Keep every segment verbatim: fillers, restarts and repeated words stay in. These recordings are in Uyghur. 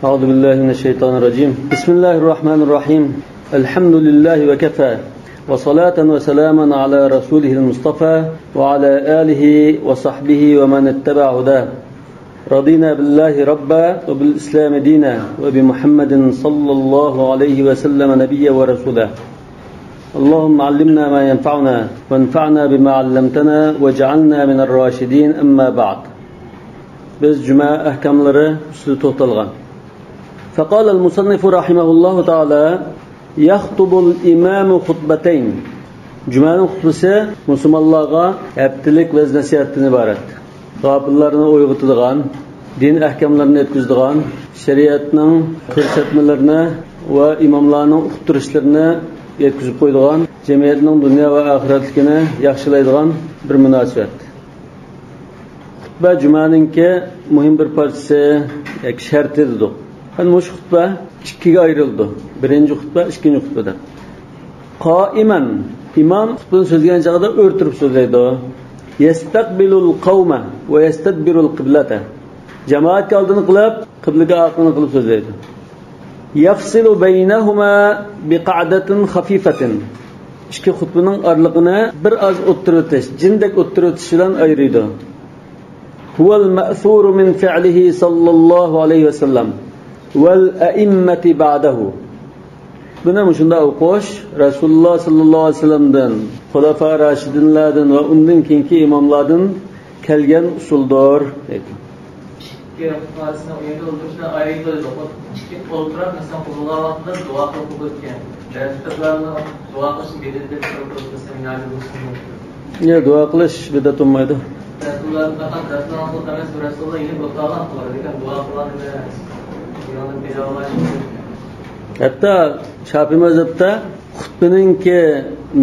أعوذ بالله من الشيطان الرجيم. بسم الله الرحمن الرحيم. الحمد لله وكفى. وصلاة وسلاما على رسوله المصطفى وعلى آله وصحبه ومن اتبع هداه. رضينا بالله ربا وبالإسلام دينا وبمحمد صلى الله عليه وسلم نبيا ورسولا. اللهم علمنا ما ينفعنا وانفعنا بما علمتنا واجعلنا من الراشدين. أما بعد. بىز جۈمە ئەھكاملىرى ئۈستىدە توختالغان. فقال المصنف رحمه الله تعالى: يخطب الإمام خطبتين. جۈمەنىڭ خۇتبىسى مۇسۇلمانلارغا ھەپتىلىك ۋەز-نەسىھەتتىن ئىبارەت. غاپىللارنى ئويغىتىدىغان، دىن ئەھكاملىرىنى يەتكۈزىدىغان، شەرىئەتنىڭ كۆرسەتمىلىرىنى ۋە ئىماملارنىڭ ئۇقتۇرۇشلىرىنى يەتكۈزۈپ قويىدىغان، جەمئىيەتنىڭ دۇنيا ۋە ئاخىرەتلىكىنى ياخشىلايدىغان بىر مۇناسىۋەت. خۇتبە جۈمەنىڭكى مۇھىم بىر پارچىسى ياكى شەرتى دېدۇق. مۇشۇ خۇتبە ئىككىگە ئايرىلىدۇ. بىرىنچى خۇتبە، ئىككىنچى خۇتبە دەپ. قائما، ئىمام خۇتبىنى سۆزلىگەن چاغدا ئۆرە تۇرۇپ سۆزلەيدۇ. يستقبل القوم ويستدبر القبلة. جامائەتكە ئالدىنى قىلىپ، قىبلىگە ئارقىنى قىلىپ سۆزلەيدۇ. يفصل بينهما بقعدة خفيفة. ئىككى خۇتبىنىڭ ئارىلىقىنى بىر ئاز ئوتتۇرىۋېتىش، جىندەك ئوتتۇرىۋېتىش بىلەن ئايرىيدۇ. هو المأثور من فعله صلى الله عليه وسلم والأئمة بعده. بۇنى مۇشۇنداق ئوقۇش، رەسۇلۇللا ساللاللاھۇ ئەلەيھى ۋەسەللەمدىن، خۇلەپا راشىدىنلاردىن ۋە ئۇندىن كېيىنكى ئىماملاردىن كەلگەن ئۇسۇلدۇر، دەيدۇ. ئىككى خۇتبىسىنى ئۇ يەردە ئولتۇرۇشنى ئايرىيدۇ. ئىككى ئولتۇرۇپ، مەسىلەن، قىلغان ۋاقتىدا دۇئا قىلىپ بولىدىكەن. بەزى كىتابلاردا دۇئا قىلىشنى بىدئەت دەپ قويۇپ، مەسىلەن، يەنى بۇ سۈننەت. يا، دۇئا قىلىش بىدئەت بولمايدۇ. رەسۇلۇللا، پەقەت رەسۇلۇللا ئەمەس، رەسۇلۇللا يەنە بولۇپ قالغان قىلىدىكەن، دۇئا قىلغان ئەمەس. يەنى بىدئەت. ھەتتا شافىئىي مەزھەپتە خۇتبىنىڭكى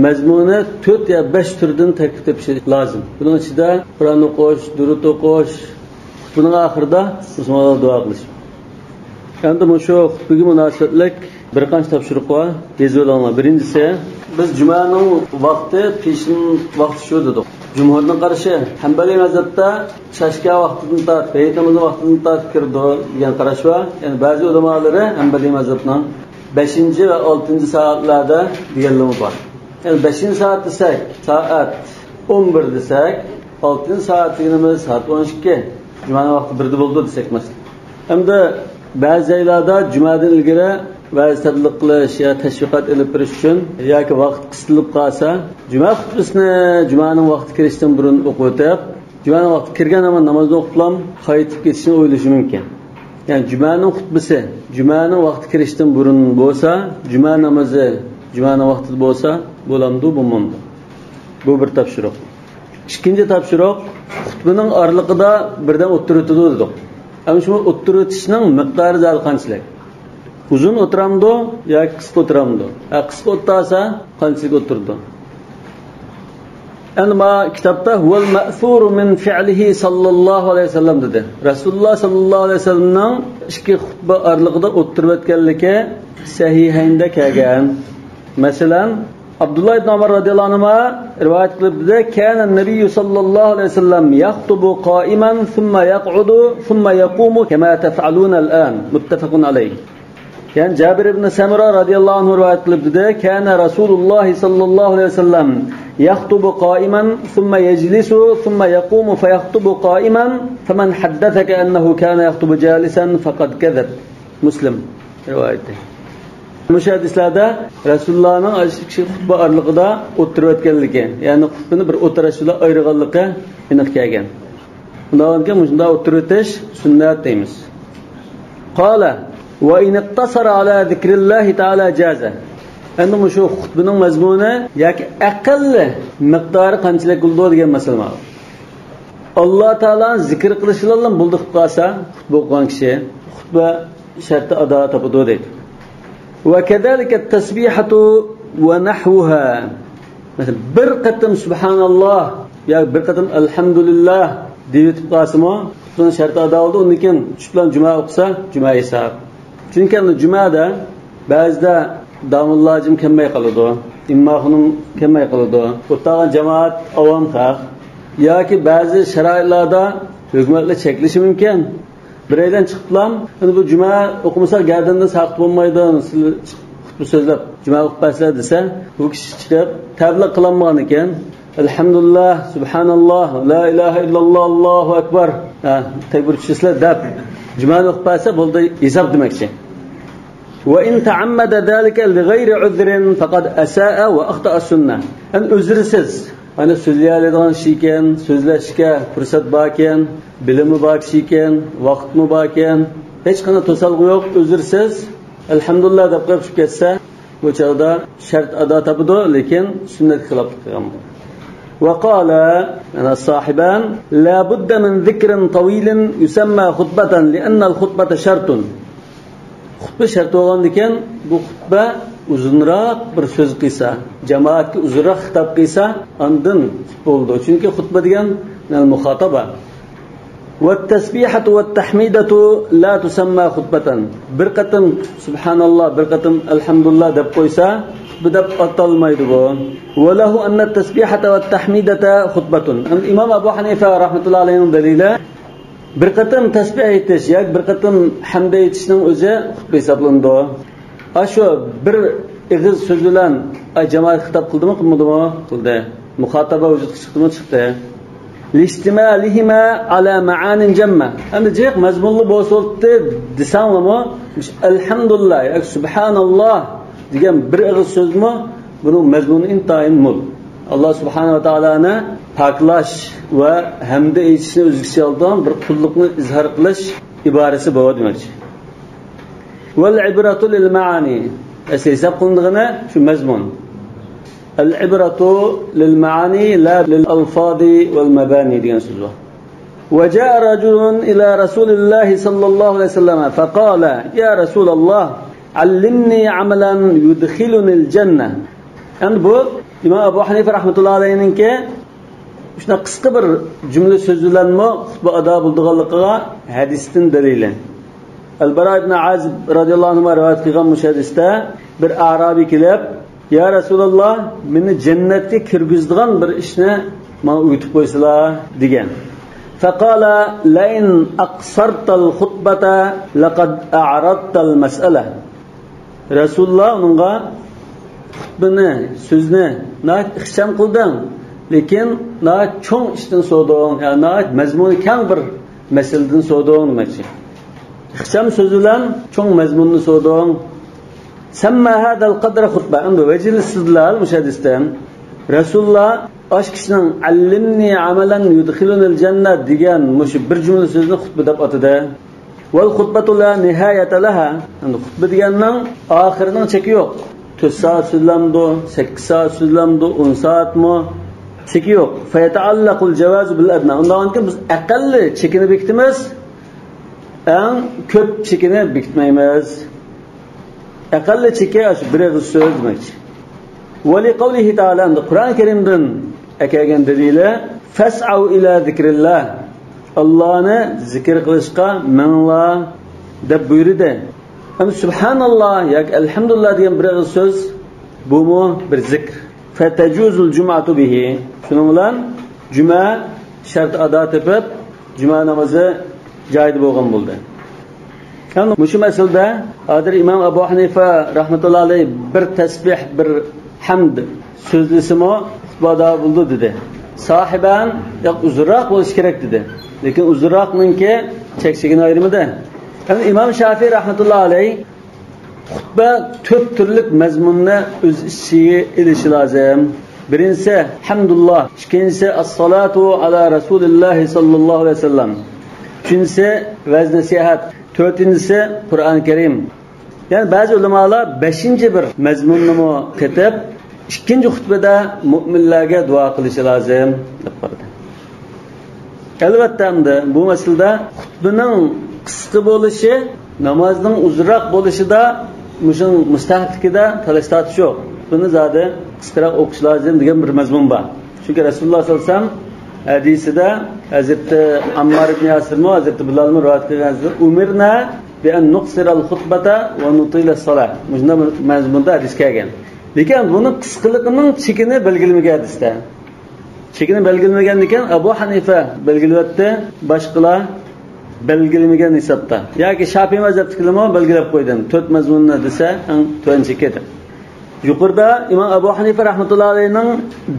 مەزمۇنى تۆت يا بەش تۈردىن تەركىب تېپىشى لازىم. بۇنىڭ ئىچىدە قۇرئان ئوقۇش، دۇرۇت ئوقۇش، خۇتبىنىڭ ئاخىرىدا مۇسۇلمانلارغا دۇئا قىلىش. ئەمدى مۇشۇ خۇتبىگە مۇناسىۋەتلىك بىر قانچە تاپشۇرۇق بار. يېزىۋېلىڭلار. بىرىنچىسى، بىز جۈمەنىڭ ۋاقتى پېشىن ۋاقتى شۇ دېدۇق. جۇمھۇرنىڭ قارىشى، ھەنبەلىي مەزھەپتە چاشكا ۋاقتىدىن تارتىپ، ھېيت نامىزى ۋاقتىدىن تارتىپ كىرىدۇ دېگەن قاراش بار. يەنى بەزى ئۆلىمالىرى ھەنبەلىي مەزھەپنىڭ بەشىنچى ۋە ئالتىنچى سائەتلەردە دېگەنلىرىمۇ بار. يەنى بەشىنچى سائەت دېسەك، سائەت ئون بىر دېسەك، ئالتىنچى سائەت دېگىنىمىز سائەت ئون ئىككى، جۈمەنىڭ ۋاقتى بىردە بولىدۇ دېسەك مەسىلەن. ئەمدى بەزى جايلاردا جۈمەدىن ئىلگىرى ۋەز تەبلىغ قىلىش يا تەشۋىقات ئېلىپ بېرىش ئۈچۈن ياكى ۋاقىت قىستىلىپ قالسا، جۈمە خۇتبىسىنى جۈمەنىڭ ۋاقتى كىرىشتىن بۇرۇن ئوقۇۋېتىپ، جۈمەنىڭ ۋاقتى كىرگەن ھامان نامازنى ئوقۇپلا قايتىپ كېتىشنى ئويلىشى مۇمكىن. يەنى جۈمەنىڭ خۇتبىسى جۈمەنىڭ ۋاقتى كىرىشتىن بۇرۇن بولسا، جۈمە نامىزى جۈمەنىڭ ۋاقتىدا بولسا، بولامدۇ، بولمامدۇ؟ بۇ بىر تاپشۇرۇق. ئىككىنچى تاپشۇرۇق، خۇتبىنىڭ ئارىلىقىدا بىردەم ئوتتۇرا ئۆتىدۇ دېدۇق. ئەمما شۇ ئوتتۇرا ئۆتۈشنىڭ مىقدارى زادى قانچىلىك؟ ئۇزۇن ئولتۇرامدۇ ياكى قىسقا ئولتۇرامدۇ؟ ھە، قىسقا ئولتۇرسا قانچىلىك ئولتۇرىدۇ؟ ئەمدى ما كىتابتا «ھۇۋەل مەئسۇرۇ مىن فىئلىھى ساللاللاھۇ ئەلەيھى ۋەسەللەم» دېدى. رەسۇلۇللا ساللاللاھۇ ئەلەيھى ۋەسەللەمنىڭ ئىككى خۇتبە ئارىلىقىدا ئولتۇرۇۋەتكەنلىكى سەھىھەيندە كەلگەن. مەسىلەن، ئابدۇللا ئىبن ئۆمەر رەزىياللاھۇ ئەنھۇما رىۋايەت قىلىپ دېدى، كان النبي صلى الله عليه وسلم يخطب قائما ثم يقعد ثم يقوم كما تفعلون الآن. متفق عليه. يەنى جابىر ئىبن سەمۇرە رەزىياللاھۇ ئەنھۇ رىۋايەت قىلىپ دېدى، كان رسول الله صلى الله عليه وسلم يخطب قائما ثم يجلس ثم يقوم فيخطب قائما فمن حدثك أنه كان يخطب جالسا فقد كذب. مۇسلىم رىۋايىتى. مۇشۇ ھەدىسلەردە رەسۇلۇللانىڭ ئىككى خۇتبە ئارىلىقىدا ئولتۇرۇۋەتكەنلىكى، يەنى خۇتبىنى بىر ئولتۇرۇش بىلەن ئايرىغانلىقى ئېنىق كەلگەن. ئۇنداق بولغاندىكىن مۇشۇنداق ئولتۇرۇۋېتىش سۈننەت دەيمىز. قال، وإن اقتصر على ذكر الله تعالى جاز. ئەمدى مۇشۇ خۇتبىنىڭ مەزمۇنى ياكى ئەقەللىي مىقدارى قانچىلىك بولىدۇ دېگەن مەسىلە بار. ئاللا تائالانى زىكىر قىلىش بىلەنلا بولدى قىلىپ قالسا، خۇتبە ئوقۇغان كىشى خۇتبە شەرتى ئادا تاپىدۇ دەيدۇ. وكذلك التسبيحة ونحوها. مەسىلەن، بىر قېتىم سۇبھاناللا ياكى بىر قېتىم ئەلھەمدۇلىللا دېيىۋېتىپ قالسىمۇ، خۇتبىنىڭ شەرتى ئادا بولدى. ئۇندىن كېيىن چۈشۈپ بىلەن جۈمە ئوقۇسا، جۈمە ھېساب. چۈنكى ئەمدى جۈمەدە بەزىدە داموللاجىم كەلمەي قالىدۇ، ئىمام خانىم كەلمەي قالىدۇ، ئولتۇرغان جامائەت ئاۋام خەق ياكى بەزى شارائىتلاردا ھۆكۈمەتلەر چەكلىشى مۇمكىن. بىرەيلەن چىقىپلا، ئەنە بۇ جۈمە ئوقۇمىسا گەردىنىدىن ساقىت بولمايدۇ، سىلەر خۇتبە سۆزلەپ جۈمە ئوقۇپ بەرسىلەر دېسە، بۇ كىشى چىقىپ تەبلىغ قىلالمىغان ئىكەن. ئەلھەمدۇلىللا، سۇبھاناللا، لا ئىلاھە ئىللاللا، ئاللاھۇ ئەكبەر، ھە، تەكبىر چۈشۈرسىلەر دەپ جۈمەنى ئوقۇپ بەرسە بولدى ھېساب دېمەكچى. وإن تعمد ذلك لغير عذر فقد أساء وأخطأ السنة. ئەنە ئۆزرىسىز، ئەنە سۆزلىيەلەيدىغان كىشى ئىكەن، سۆزلەشكە پۇرسەت باركەن، بىلىمى بار كىشى ئىكەن، ۋاقىتمۇ باركەن، ھېچقانداق توسالغۇ يوق، ئۆزرىسىز، ئەلھەمدۇلىللا دەپ قويۇپ چىقىپ كەتسە، بۇ چاغدا شەرت ئادا تاپىدۇ، لېكىن سۈننەتكە خىلاپلىق قىلغان بولىدۇ. وقال، يەنى ساھىبان، لا بد من ذكر طويل يسمى خطبة لأن الخطبة شرط. خۇتبە شەرت بولغاندىكىن، بۇ خۇتبە ئۇزۇنراق بىر سۆز قىلسا، جامائەتكە ئۇزۇنراق خىتاب قىلسا، ئاندىن خۇتبە بولىدۇ. چۈنكى خۇتبە دېگەن، يەنى مۇخاتابە. والتسبيحة والتحميدة لا تسمى خطبة. بىر قېتىم سۇبھاناللا، بىر قېتىم ئەلھەمدۇلىللا دەپ قويسا، خۇتبە دەپ ئاتالمايدۇ بۇ. وله أن التسبيحة والتحميدة خطبة. ئىمام ئەبۇ ھەنىفە رەھمەتۇللا ئەلەيھىنىڭ دەلىلى، بىر قېتىم تەسبىھ ئېيتىش ياكى بىر قېتىم ھەمدە ئېيتىشنىڭ ئۆزى خۇتبە ھېسابلىنىدۇ. ئاشۇ بىر ئېغىز سۆز بىلەن، ئاي، جامائەتكە خىتاب قىلدىمۇ، قىلمىدىمۇ؟ قىلدى. مۇخاتابە ۋۇجۇدقا چىقتىمۇ؟ چىقتى. لاشتمالهما على معان جمة. ئەمدى جىق مەزمۇنلۇق بولسا بولدى دېسەڭلارمۇ، ئەلھەمدۇلىللا ياكى سۇبھاناللا دېگەن بىر ئېغىز سۆزمۇ، بۇنىڭ مەزمۇنى ئىنتايىن مول. ئاللا سۇبھانەھۇ ۋە تائالانى پاكلاش ۋە ھەمدە ئېيتىشنى ئۆز ئىچىگە ئالىدىغان بىر قۇللۇقنى ئىزھار قىلىش ئىبارىسى بۇ دېمەكچى. والعبرة للمعاني. ئەسلى ھېساب قىلىنىدىغىنى شۇ مەزمۇن. العبرة للمعاني لا للألفاظ والمباني دېگەن سۆز بار. وجاء رجل إلى رسول الله صلى الله عليه وسلم فقال: يا رسول الله، علمني عملا يدخلني الجنة. ئەمدى بۇ ئىمام ئەبۇ ھەنىفە رەھمەتۇللا ئەلەيھىنىڭكى شۇنداق قىسقا بىر جۈملە سۆز بىلەنمۇ خۇتبە ئادا بولىدىغانلىقىغا ھەدىستىن دەلىلى. ئەلبارا ئىبن ئازىب رەزىياللاھۇ ئەنھۇما رىۋايەت قىلغان مۇشۇ ھەدىستە بىر ئارابىي كېلىپ، يا رەسۇلاللا، مېنى جەننەتكە كىرگۈزىدىغان بىر ئىشنى ماڭا ئۆگىتىپ قويسىلا، دېگەن. فقال: لئن أقصرت الخطبة لقد أعرضت المسألة. رەسۇلۇللا ئۇنىڭغا، خۇتبىنى، سۆزنى ناھايىتى ئىخچام قىلدىڭ، لېكىن ناھايىتى چوڭ ئىشتىن سورىدىڭ، يا ناھايىتى مەزمۇنى كەڭ بىر مەسىلىدىن سورىدىڭ دېمەكچى. ئىخچام سۆز بىلەن چوڭ مەزمۇننى سورىدىڭ. سمى هذا القدر خطبة. ئەمدى ۋەجھىل ئىستىدلال مۇشۇ ھەدىستىن. رەسۇلۇللا ئاش كىشىنىڭ علمني عملا يدخلني الجنة دېگەن مۇشۇ بىر جۈملە سۆزنى خۇتبە دەپ ئاتىدى. والخطبة لا نهاية لها. ئەمدى خۇتبە دېگەننىڭ ئاخىرىنىڭ چېكى يوق. تۆت سائەت سۆزلەمدۇ، سەككىز سائەت سۆزلەمدۇ، ئون سائەتمۇ؟ چېكى يوق. فيتعلق الجواز بالأدنى. ئۇنداقكەن بىز ئەقەللىي چېكىنى بېكىتىمىز، ئەڭ كۆپ چېكىنى بېكىتمەيمىز. ئەقەللىي چېكى ئاشۇ بىر ئېغىز سۆز دېمەكچى. ولقوله تعالى، ئەمدى قۇرئان كەرىمدىن ئەكەلگەن دەلىلى، فاسعوا إلى ذكر الله، ئاللانى زىكىر قىلىشقا مېڭىڭلار دەپ بۇيرۇدى. ئەمدى سۇبھاناللا ياكى ئەلھەمدۇلىللا دېگەن بىر ئېغىز سۆز، بۇمۇ بىر زىكىر. فتجوز الجمعة به. شۇنىڭ بىلەن جۈمە شەرت ئادا تېپىپ، جۈمە نامىزى جايىدا بولغان بولدى. يەنى مۇشۇ مەسىلىدە ھازىر ئىمام ئەبۇ ھەنىفە رەھمەتۇللا ئەلەيھ بىر تەسبىھ، بىر ھەمد سۆزلىسىمۇ خۇتبە ئادا بولىدۇ دېدى. ساھىبان ياق ئۇزۇنراق بولۇشى كېرەك دېدى. لېكىن ئۇزۇنراقنىڭكى چەك-چېگىنى ئايرىمىدى. يەنى ئىمام شافىئى رەھمەتۇللا ئەلەيھ خۇتبە تۆت تۈرلۈك مەزمۇننى ئۆز ئىچىگە ئېلىشى لازىم. بىرىنچىسى ھەمدۇللا، ئىككىنچىسى ئەسسالاتۇ ئالا رەسۇلىللاھى ساللاللاھۇ ئەلەيھى ۋەسەللەم، ئۈچىنچىسى ۋەز نەسىھەت، تۆتىنچىسى قۇرئان كەرىم. يەنى بەزى ئۆلىمالار بەشىنچى بىر مەزمۇننىمۇ قېتىپ، ئىككىنچى خۇتبىدە مۆمىنلەرگە دۇئا قىلىشى لازىم دەپ قارىدى. ئەلۋەتتە، ئەمدى بۇ مەسىلىدە خۇتبىنىڭ قىسقا بولۇشى، نامازنىڭ ئۇزۇنراق بولۇشىدا مۇشۇنىڭ مۇستەھەبلىكىدە تالاش-تارتىش يوق. خۇتبىنى زادى قىسقىراق ئوقۇش لازىم دېگەن بىر مەزمۇن بار. چۈنكى رەسۇلۇللا ساللاللاھۇ ئەلەيھى ۋەسەللەم ھەدىسىدە ھەزرىتى ئەممار ئىبن ياسىرمۇ، ھەزرىتى بىلالمۇ رىۋايەت قىلغان، ئۇمىرنا بىئەن نۇقسىرەل خۇتبەتە ۋە نۇتىلەس سالا. مۇشۇنداق بىر مەزمۇندا ھەدىس كەلگەن. لېكىن بۇنىڭ قىسقىلىقىنىڭ چېكىنى بەلگىلىمىگەن ھەدىستە. چېكىنى بەلگىلىمىگەندىكىن، ئەبۇ ھەنىفە بەلگىلىۋەتتى، باشقىلار بەلگىلىمىگەن ھېسابتا. ياكى شاپىئىي مەزھەپتىكىلەرمۇ بەلگىلەپ قويدى، تۆت مەزمۇننى دېسە، ئەڭ تۆۋەنچىكى دەپ. يۇقىرىدا ئىمام ئەبۇ ھەنىفە رەھمەتۇللا ئەلەيھىنىڭ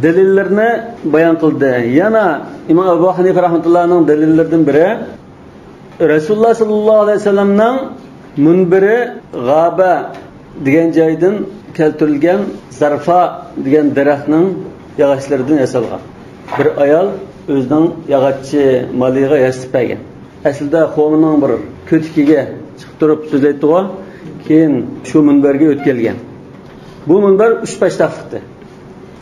دەلىللىرىنى بايان قىلدى. يەنە ئىمام ئەبۇ ھەنىفە رەھمەتۇللانىڭ دەلىللىرىدىن بىرى، رەسۇلۇللا ساللاللاھۇ ئەلەيھى ۋەسەللەمنىڭ مۇنبىرى غابە دېگەن جايدىن كەلتۈرۈلگەن زارفا دېگەن دەرەخنىڭ ياغاچلىرىدىن ياسالغان. بىر ئايال ئۆزىنىڭ ياغاچچى مالىغا ياسىتىپ بەرگەن. ئەسلىدە خورمىنىڭ بىر كۆتىكىگە چىقىپ تۇرۇپ سۆزلەيتتىغۇ، كېيىن شۇ مۇنبەرگە ئۆتكەلگەن. بۇ مۇنبەر ئۈچ پەشتاقلىقتى.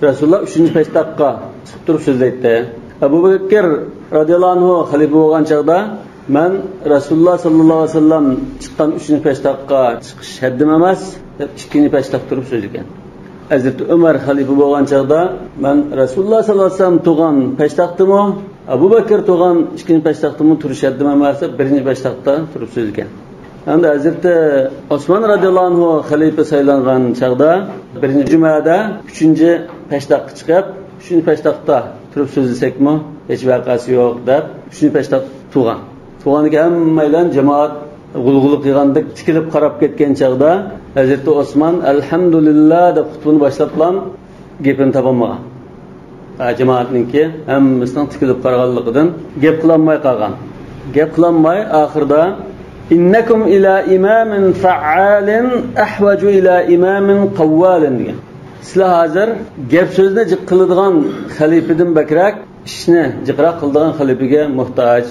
رەسۇلۇللا ئۈچىنچى پەشتاققا چىقىپ تۇرۇپ سۆزلەيتتى. ئەبۇ بەكىر رازىياللاھۇ ئەنھۇ خەلىپە بولغان چاغدا، مەن رەسۇلۇللا ساللاللاھۇ ئەلەيھى ۋەسەللەم چىققان ئۈچىنچى پەشتاققا چىقىش ھەددىم ئەمەس دەپ، ئىككىنچى پەشتاقتا تۇرۇپ سۆزلىگەن. ھەزرىتى ئۆمەر خەلىپە بولغان چاغدا، مەن رەسۇلۇللا ساللاللاھۇ ئەلەيھى ۋەسەللەم تۇرغان پەشتاقتىمۇ، ئەبۇ بەكىر تۇرغان ئىككىنچى پەشتاقتىمۇ تۇرۇش ھەددىم ئەمەس دەپ، بىرىنچى پەشتاقتا تۇرۇپ سۆزلىگەن. ئەمدى ھەزرىتى ئوسمان رازىياللاھۇ ئەنھۇ خەلىپە سايلانغان چاغدا، بىرىنچى جۈمەدە ئۈچىنچى پەشتاققا چىقىپ، ئۈچىنچى پەشتاقتا تۇرۇپ سۆزلىسەكمۇ ھېچ ۋەقەسى يوق دەپ، ئۈچىنچى پەشتاق تۇرغان. تۇرغاندىن كېيىن ھەممەيلەن جامائەت غۇلغۇلا قىلغاندەك تىكىلىپ قاراپ كەتكەن چاغدا، ھەزرىتى ئوسمان «ئەلھەمدۇلىللا» دەپ خۇتبىنى باشلاپلا گېپىنى تاپالمىغان. ھە، جامائەتنىڭكى ھەممىسىنىڭ تىكىلىپ قارىغانلىقىدىن گەپ قىلالماي قالغان. گەپ قىلالماي ئاخىرىدا «ئىننەكۇم ئىلا ئىمامىن فەئالىن ئەھۋەجۇ ئىلا ئىمامىن قەۋۋالىن» دېگەن. سىلەر ھازىر گەپ سۆزنى جىق قىلىدىغان خەلىپىدىن بەكرەك ئىشنى جىقراق قىلىدىغان خەلىپىگە موھتاج.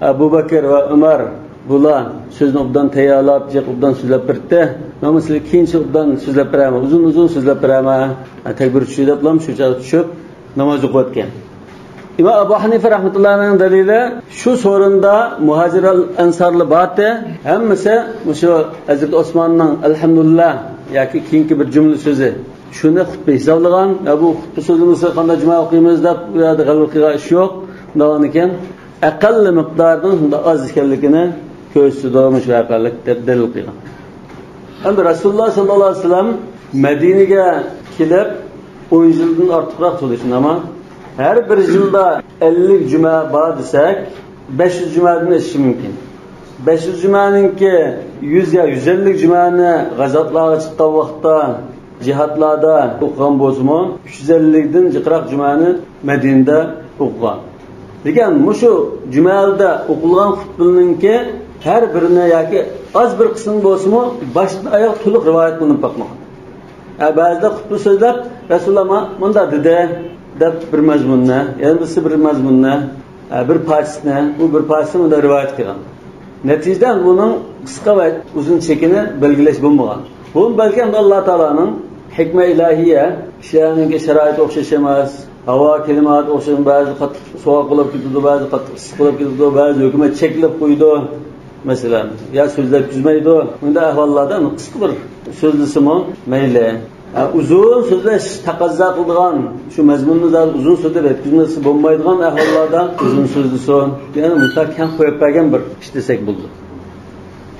ئەبۇ بەكىر ۋە ئۆمەر بۇلار سۆزنى ئوبدان تەييارلاپ، جىق ئوبدان سۆزلەپ بېرىپتى. مەن سىلەرگە كېيىنچە ئوبدان سۆزلەپ بېرەمەن، ئۇزۇن-ئۇزۇن سۆزلەپ بېرەمەن. ھە، تەكبىر چۈشى دەپلا شۇ چاغدا چۈشۈپ، ناماز ئوقۇۋەتكەن. ئىمام ئەبۇ ھەنىفە رەھمەتۇللاھىنىڭ دەلىلى، شۇ سورۇندا مۇھاجىر ئەنسارلار بارتى، ھەممىسى مۇشۇ ھەزرىتى ئوسماننىڭ «ئەلھەمدۇلىللا» ياكى كېيىنكى بىر جۈملە سۆزى، شۇنى خۇتبە ھېسابلىغان. «يا، بۇ خۇتبە سۆزلىمىسە قانداق جۈمە ئوقۇيمىز؟» دەپ، ئۇ يەردە غەلۋە قىلغان ئىش يوق. شۇنداق ئىكەن، ئەقەللىي مىقدارىنىڭ شۇنداق ئاز ئىكەنلىكىنى كۆرسىتىدۇ مۇشۇ ۋەقەلىك دەپ دەلىل قىلغان. ئەمدى رەسۇلۇللا ساللاللاھۇ ئەلەيھى ۋەسەللەم مەدىنىگە كېلىپ ئون يىلدىن ئارتۇقراق بولدى، شۇنداقمۇ؟ ھەر بىر يىلدا ئەللىك جۈمە بار دېسەك، بەش يۈز جۈمەدىن ئېشىشى مۇمكىن. بەش يۈز جۈمەنىڭكى يۈز يا يۈز ئەللىك جۈمەنى غازاتلارغا چىققان ۋاقىتتا، جىھادلاردا ئوقۇغان بولسىمۇ، ئۈچ يۈز ئەللىكتىن جىقراق جۈمەنى مەدىنىدە ئوقۇغان. لېكىن مۇشۇ جۈمەلەردە ئوقۇلغان خۇتبىلىرىنىڭكى ھەر بىرىنى ياكى ئاز بىر قىسمىنى بولسىمۇ باشتىن ئاياغ تولۇق رىۋايەت قىلىنىپ باقمىغان. ھە، بەزىدە خۇتبە سۆزلەپ، «رەسۇلۇللا ما-، مۇنداق دېدى» دەپ بىر مەزمۇننى، يەنە بىرسى بىر مەزمۇننى، ھە، بىر پارچىسىنى، ئۇ بىر پارچىسىنى مۇنداق رىۋايەت قىلغان. نەتىجىدە بۇنىڭ قىسقا ۋە ئۇزۇن چېكىنى بەلگىلەش بولمىغان. بۇ بەلكى ئەمدى ئاللا تائالانىڭ ھېكمە ئىلاھىيە، كىشىلەرنىڭكى شارائىتى ئوخشاش ئەمەس، ھاۋا كىلىماتى ئوخشاش، بەزى قاتتىق سوغۇق بولۇپ كېتىدۇ، بەزى قاتتىق ئىسسىق بولۇپ كېتىدۇ، بەزى ھۆكۈمەت چەكلەپ قويىدۇ، مەسىلەن، يا سۆزلەتكۈزمەيدۇ. بۇنداق ئەھۋاللاردا قىسقا بىر سۆزلىسىمۇ مەيلى. ھە، ئۇزۇن سۆزلەش تەقەززا قىلىدىغان، شۇ مەزمۇننى زادى ئۇزۇن سۆزلەپ يەتكۈزمەسە بولمايدىغان ئەھۋاللاردا ئۇزۇن سۆزلىسۇن. يەنى مۇنداق كەڭ قويۇپ بەرگەن بىر ئىش دېسەك بولىدۇ.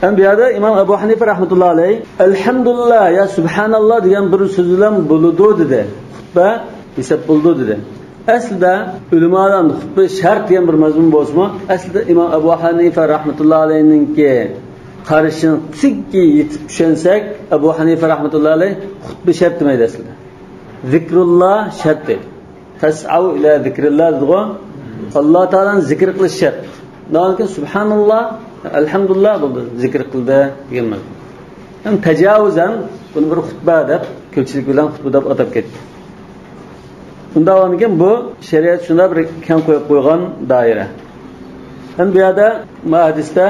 ھەم بۇ يەردە ئىمام ئەبۇ ھەنىفە رەھمەتۇللا ئەلەيھ «ئەلھەمدۇلىللا» يا «سۇبھاناللا» دېگەن بىر سۆز بىلەن بولىدۇ دېدى. خۇتبە ھېساب بولىدۇ دېدى. ئەسلىدە ئۆلىمالار خۇتبە شەرت دېگەن بىر مەزمۇن بولسىمۇ، ئەسلىدە ئىمام ئەبۇ ھەنىفە رەھمەتۇللا ئەلەيھنىڭكى قارىشىنى تۈگىگە يېتىپ چۈشەنسەك، ئەبۇ ھەنىفە رەھمەتۇللا ئەلەيھ خۇتبە شەرت دېمەيدۇ ئەسلىدە. «زىكرۇللا شەرت» دەيدۇ. «فەسئەۋ ئىلا زىكرىللا» دېدىغۇ. ئاللا تائالانى زىكىر قىلىش شەرت. ئۇنىڭدىن كېيىن «سۇبھاناللا، ئەلھەمدۇلىللا» بولدى، زىكىر قىلدى دېگەن مەزمۇن. ھەم تاجاۋۇزەن بۇنى بىر خۇتبە دەپ، كۆپچىلىك بىلەن خۇتبە دەپ ئاتاپ كەتتى. ئۇنداق بولغاندىكىن بۇ شەرىئەت شۇنداق بىر كەڭ قويۇپ قويغان دائىرە. ھەم بۇ يەردە ما ھەدىستە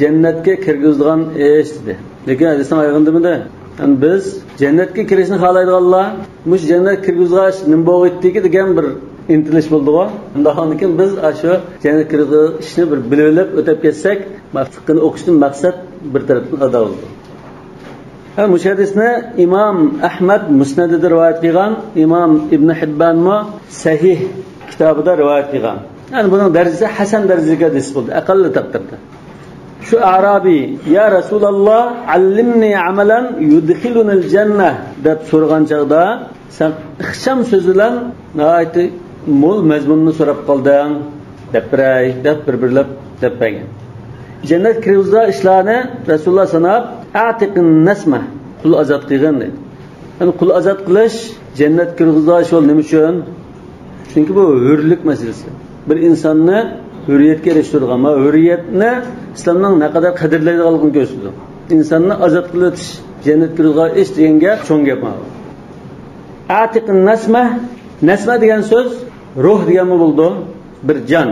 جەننەتكە كىرگۈزىدىغان ئىش دېدى. لېكىن ھەدىستىن ئايرىلدىمىدى؟ ھەم بىز جەننەتكە كىرىشنى خالايدىغانلار مۇشۇ جەننەتكە كىرگۈزىدىغان ئىش نېمە بولغىيتتىكى دېگەن بىر ئىنتىلىش بولدىغۇ. ئۇنداق بولغاندىكىن بىز ئاشۇ جەننەتكە كىرگۈزىدىغان ئىشنى بىر بىلىۋېلىپ ئۆتەپ كەتسەك، مەقسەتنى ئوقۇشتىن مەقسەت بىر تەرەپتىن ئادا بولىدۇ. ھە، مۇشۇ ھەدىسنى ئىمام ئەھمەد مۇسنەدىدە رىۋايەت قىلغان، ئىمام ئىبن ھىببانمۇ سەھىھ كىتابىدا رىۋايەت قىلغان. يەنى بۇنىڭ دەرىجىسى ھەسەن دەرىجىگە دېسە بولدى، ئەقەللى تەقدىردە. شۇ ئەرابىي، «يا رەسۇلاللا، ئەللىمنى ئەمەلەن يۇدخىلۇنىل جەننە» دەپ سورىغان چاغدا، «سەن ئىخچام سۆز بىلەن ناھايىتى مول مەزمۇننى سوراپ قالدىڭ، دەپ بېرەي» دەپ بىر-بىرلەپ دەپ بەرگەن. جەننەت كىرگۈزىدىغان ئىشلارنى رەسۇلۇللا ساناپ، «ئەتىقىن نەسمە»، قۇل ئازاد قىلغىن دەيدۇ. يەنى قۇل ئازاد قىلىش جەننەت كىرگۈزىدىغان ئىش بولدى. نېمە ئۈچۈن؟ چۈنكى بۇ ھۆرلۈك مەسىلىسى. بىر ئىنساننى ھۆرىيەتكە ئېرىشتۈرىدىغان، مانا ھۆرىيەتنى ئىسلامنىڭ نەقەدەر قەدىرلەيدىغانلىقىنى كۆرسىتىدۇ. ئىنساننى ئازاد قىلىۋېتىش جەننەت كىرگۈزىدىغان ئىش دېگەن گەپ، چوڭ گەپ مانا. «ئەتىقىن نەسمە»، نەسمە دېگەن سۆز روھ دېگەنمۇ بولىدۇ، بىر جان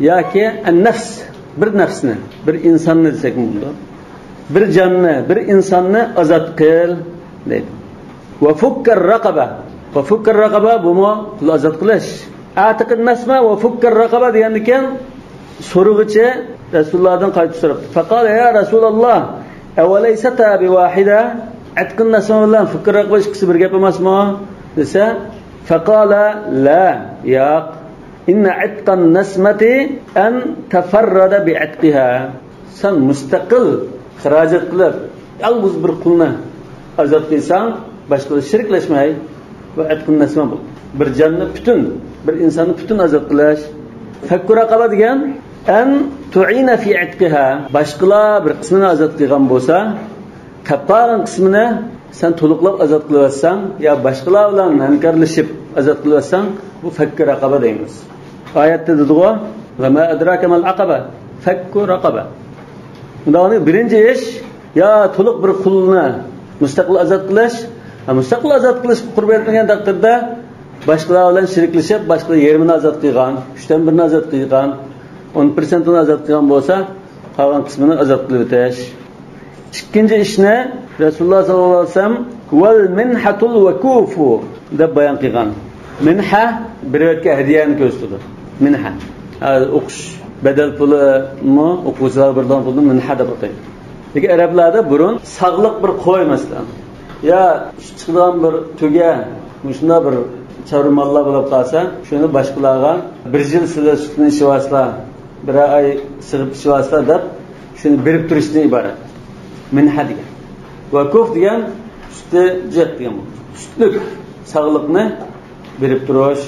ياكى ئەن-نەفس، بىر نەفسنى، بىر ئىنساننى دېسەكمۇ بولىدۇ. بىر جاننى، بىر ئىنساننى ئازاد قىل دەيدۇ. «ۋە فۇككەر رەقەبە». «ۋە فۇككەر رەقەبە» بۇمۇ قۇل ئازاد قىلىش. «ئەتىقىن نەسمە ۋە فۇككەر رەقەبە» دېگەندىكىن، سورىغۇچى رەسۇلۇللادىن قايتا سوراپتۇ. «فەقالە يا رەسۇلەللا، ئەۋەلەيسەتا بىۋاھىدە؟» «ئەتىقىن نەسمە بىلەن فۇككەر رەقەبە ئىككىسى بىر گەپ ئەمەسمۇ؟» دېسە، «فەقالە لا»، ياق. «ئىننە ئەتىقەن نەسمەتى ئەن تەفەررەدە بىئەتىقىھا». سەن مۇستەقىل خىراجەت قىلىپ، يالغۇز بىر قۇلنى ئازاد قىلساڭ، باشقىلار شېرىكلەشمەي، بۇ ئەتىقىن نەسمە بۇ. بىر جاننى پۈتۈن، بىر ئىنساننى پۈتۈن ئازاد قىلىش. فەككۇ رەقەبە دېگەن، ئەن تۇئىنە فى ئەتقىھا، باشقىلار بىر قىسمىنى ئازاد قىلغان بولسا، قېلىپ قالغان قىسمىنى سەن تولۇقلاپ ئازاد قىلىۋەتسەڭ، يا باشقىلار بىلەن ھەمكارلىشىپ ئازاد قىلىۋەتسەڭ، بۇ فەككۇ رەقەبە دەيمىز. ئايەتتە دېدىغۇ، «ۋە ما ئەدراكە مەل ئەقەبە، فەككۇ رەقەبە.» ئۇنداق بولغاندا بىرىنچى ئىش، يا تولۇق بىر قۇلنى مۇستەقىل ئازاد قىلىش. ھە، مۇستەقىل ئازاد قىلىشقا قۇربان يەتمىگەن تەقدىردە، باشقىلار بىلەن شېرىكلىشىپ، باشقىلار يېرىمىنى ئازاد قىلغان، ئۈچتىن بىرىنى ئازاد قىلغان، ئون پىرسەنتىنى ئازاد قىلغان بولسا، قالغان قىسمىنى ئازاد قىلىۋېتىش. ئىككىنچى ئىشنى رەسۇلۇللا ساللاللاھۇ ئەلەيھى ۋەسەللەم «ۋەل مىنھەتۇل ۋەكۇفۇ» دەپ بايان قىلغان. مىنھە بېرىۋەتكەن ھەدىيەنى كۆرسىتىدۇ. مىنھە. ھە، ئوقۇش بەدەل پۇلىمۇ، ئوقۇغۇچىلارغا بېرىدىغان پۇلنى مىنھە دەپ ئاتايدۇ. لېكىن ئەرەبلەردە بۇرۇن ساغلىق بىر قوي، مەسىلەن، يا سۈت چىقىدىغان بىر تۆگە، مۇشۇنداق بىر چارۋا ماللار بولۇپ قالسا، شۇنى باشقىلارغا، «بىر يىل سىلەر سۈتىنى ئىچىۋالسىلەر، بىرەر ئاي سىغىپ ئىچىۋالسىلەر» دەپ، شۇنى بېرىپ تۇرۇشتىن ئىبارەت. مىنھە دېگەن. ۋەكۇف دېگەن سۈتى جىق دېگەن بولىدۇ. سۈتلۈك ساغلىقنى بېرىپ تۇرۇش.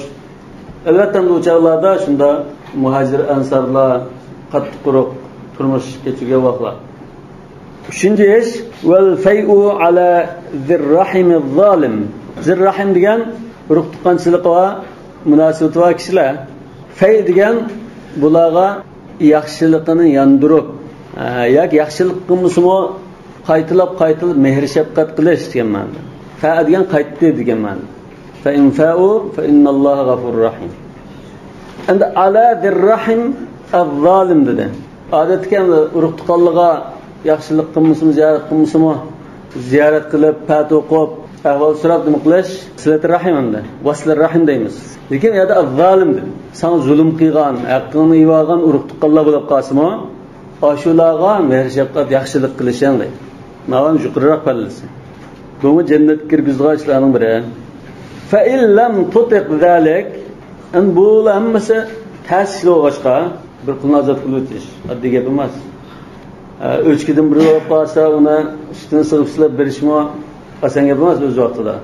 ئەلۋەتتە، ئەمدى ئۇ چاغلاردا شۇنداق مۇھاجىر ئەنسارلار قاتتىق قۇرۇق تۇرمۇش كەچۈرگەن ۋاقىتلار. ئۈچىنچى ئىش، «ۋەل فەيئۇ ئەلا زىررەھىمىز زالىم». زىررەھىم دېگەن ئۇرۇق تۇغقانچىلىقى بار، مۇناسىۋىتى بار كىشىلەر. فەي دېگەن بۇلارغا ياخشىلىقىنى ياندۇرۇپ، ئە، ياكى ياخشىلىق قىلمىسىمۇ، قايتىلاپ، قايتىلاپ مېھىر-شەپقەت قىلىش دېگەن مەنىدە. فەئە دېگەن قايتتى دېگەن مەنىدە. فەئىن فەئۇ فەئىنناللاھە غەفۇرۇر رەھىم. ئەمدى ئەلا زىررەھىم ئەززالىم دېدى. ئادەتتىكى ئەمدى ئۇرۇق-تۇغقانلىرىغا ياخشىلىق قىلمىسىمۇ، زىيارەت قىلمىسىمۇ، زىيارەت قىلىپ، پەتىۋە ئوقۇپ، ئەھۋال سوراپ نېمە قىلىش؟ سىلەتۇر رەھىم ئەمدى. ۋەسلىر رەھىم دەيمىز. لېكىن ئۇ يەردە ئەززالىم دېدى. ساڭا زۇلۇم قىلغان، ھەققىڭنى يېۋالغان ئۇرۇق-تۇغقانلار بولۇپ قالسىمۇ، ئاشۇلارغا مېھىر-شەپقەت، ياخشىلىق قىلىشىڭ دەيدۇ. ماۋۇ يۇقىرىراق پەللىسى. بۇمۇ جەننەتكە كىرگۈزىدىغان ئىشلارنىڭ بىرى. فەئىن لەم تۇتىق زالىك، ئەمدى بۇلار ھەممىسى تەس ئىش بولغاچقا، بىر قۇلنى ئازاد قىلىۋېتىش ئاددىي گەپ ئەمەس. ئە، ئۆچكىدىن بىرى بولۇپ قالسا، ئۇنى سۈتىنى سىغىپ سىلاپ بېرىشمۇ ئاسان گەپ ئەمەس ئۆز ۋاقتىدا.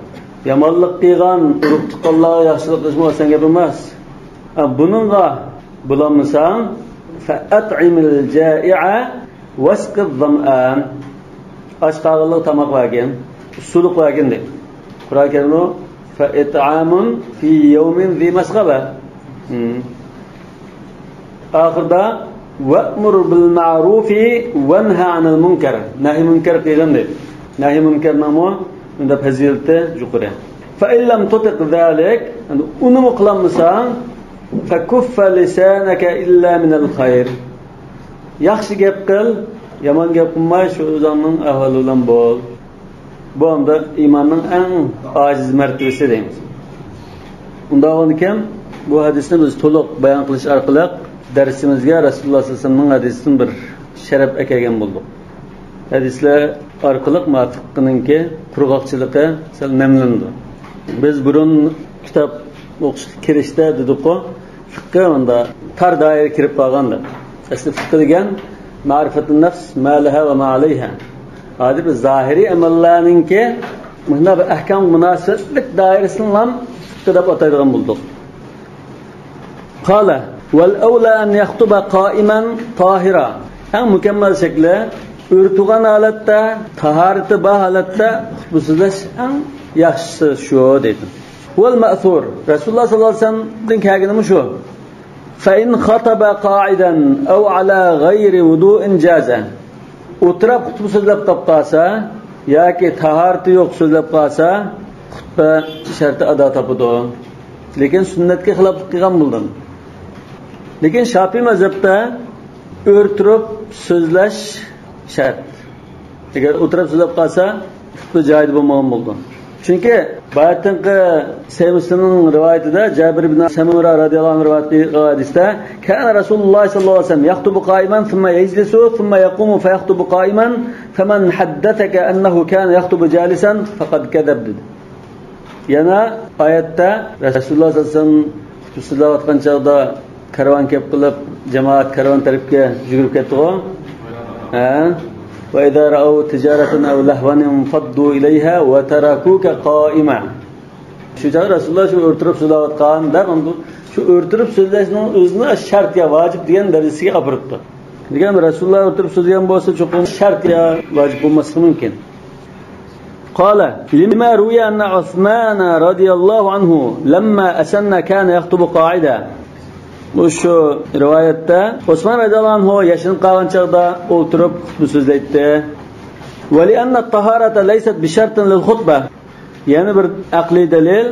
يامانلىق قىلغان ئۇرۇق-تۇغقانلارغا ياخشىلىق قىلىشمۇ ئاسان گەپ ئەمەس. ئە، بۇنىڭغا بولالمىساڭ، فەئەتئىمىل جائىئە ۋەسقىز زامئان. ئاچ قالغانلىققا تاماق بەرگىن، ئۇسسۇلۇق بەرگىن دەيدۇ. قۇرئان كەرىمدە فەئىتئامۇن فى يەۋمىن زى مەسغەبە. ھىم. ئاخىرىدا ۋەئمۇر بىل مەئرۇفى ۋەنھە ئەنىل مۇنكەر. نەھى مۇنكەر قىلغىن دەيدۇ. نەھى مۇنكەرنىڭمۇ بۇندا پەزىلىتى يۇقىرى. فەئىن لەم تۇتىق زالىك، ئەمدى ئۇنىمۇ قىلالمىساڭ، فەكۇففە لىسانەكە ئىللا مىنەل خەير. ياخشى گەپ قىل، يامان گەپ قىلماي، شۇ ئۆزۈڭنىڭ ئەھۋالى بىلەن بول. بۇ ئەمدى ئىماننىڭ ئەڭ ئاجىز مەرتىۋىسى دەيمىز. ئۇنداق بولغاندىكىن، بۇ ھەدىسنى بىز تولۇق بايان قىلىش ئارقىلىق دەرسىمىزگە رەسۇلۇللا سەللەللاھۇ ئەلەيھى ۋەسەللەمنىڭ ھەدىسىدىن بىر شەرەپ ئەكەلگەن بولدۇق. ھەدىسلەر ئارقىلىق مانا فىققىنىڭكى قۇرغاقچىلىقى سەل نەملىنىدۇ. بىز بۇرۇن كىتاب ئوقۇشقا كىرىشتە دېدۇققۇ، فىققى مۇندا تار دائىرە كىرىپ قالغان دەپ. ئەسلى فىققى دېگەن مەرىفەتۇن نەفس، ما لەھا ۋە ما ئەلەيھا. ھازىر بىز زاھىرىي ئەمەللەرنىڭكى مۇنداق بىر ئەھكام مۇناسىۋەتلىك دائىرىسىنىلا فىققى دەپ ئاتايدىغان بولدۇق. قال، ۋەل ئەۋلا ئەن يەختۇبە قائىمەن تاھىرا. ئەڭ مۇكەممەل شەكلى، ئۆرە تۇرغان ھالەتتە، تاھارىتى بار ھالەتتە خۇتبە سۆزلەش ئەڭ ياخشىسى شۇ، دەيدۇ. ۋەل مەسۇر، رەسۇلۇللاھ سەللەللاھۇ ئەلەيھى ۋەسەللەمدىن كەلگىنىمۇ شۇ. فَإِنْ خَطَبَ قَاعِدًا أَوْ عَلَى غَيْرِ وُضُوءٍ جَازَ. ئولتۇرۇپ خۇتبە سۆزلەپ قاپ قالسا ياكى تاھارىتى يوق سۆزلەپ قالسا، خۇتبە شەرتى ئادا تاپىدۇ. لېكىن سۈننەتكە خىلاپلىق قىلغان بولدى. لېكىن شاپىئىي مەزھەپتە ئۆرە تۇرۇپ سۆزلەش شەرت. ئەگەر ئولتۇرۇپ سۆزلەپ قالسا، خۇتبە جايىدا بولمىغان بولىدۇ. چۈنكى باياتىنقى سەھىھ مۇسلىمنىڭ رىۋايىتىدە، جابىر ئىبن سەمۇرە رەزىيەللاھۇ ئەنھۇ رىۋايەت قىلغان ھەدىستە، كان رسول الله صلى الله عليه وسلم يخطب قائما ثم يجلس ثم يقوم فيخطب قائما، فمن حدثك أنه كان يخطب جالسا فقد كذب، دېدى. يەنە ئايەتتە رەسۇلۇللاھ سەللەللاھۇ ئەلەيھى ۋەسەللەم خۇتبە سۆزلەۋاتقان چاغدا كارۋان كەپ قىلىپ، جامائەت كارۋان تەرەپكە يۈگۈرۈپ كەتتىغۇ. ھە؟ وإذا رأوا تجارة أو لهوا انفضوا إليها وتركوك قائما. شۇ چاغدا رەسۇلۇللاھ شۇ ئۆرە تۇرۇپ سۆزلەۋاتقان دەپ، شۇ ئۆرە تۇرۇپ سۆزلەشنىڭ ئۆزىنى شەرت يا ۋاجىپ دېگەن دەرىجىسىگە ئاپىرىپتۇ. لېكىن رەسۇلۇللاھ ئولتۇرۇپ سۆزلىگەن بولسا، چوقۇم شەرت يا ۋاجىپ بولماسلىقى مۇمكىن. قال: لما روي أن عثمان رضي الله عنه لما أسن كان يخطب قاعدا. بۇ شۇ رىۋايەتتە ئوسمان رەزىيەللاھۇ ئەنھۇ ياشىنىپ قالغان چاغدا ئولتۇرۇپ خۇتبە سۆزلەيتتى. ولأن الطهارة ليست بشرط للخطبة. يەنە بىر ئەقلىي دەلىل.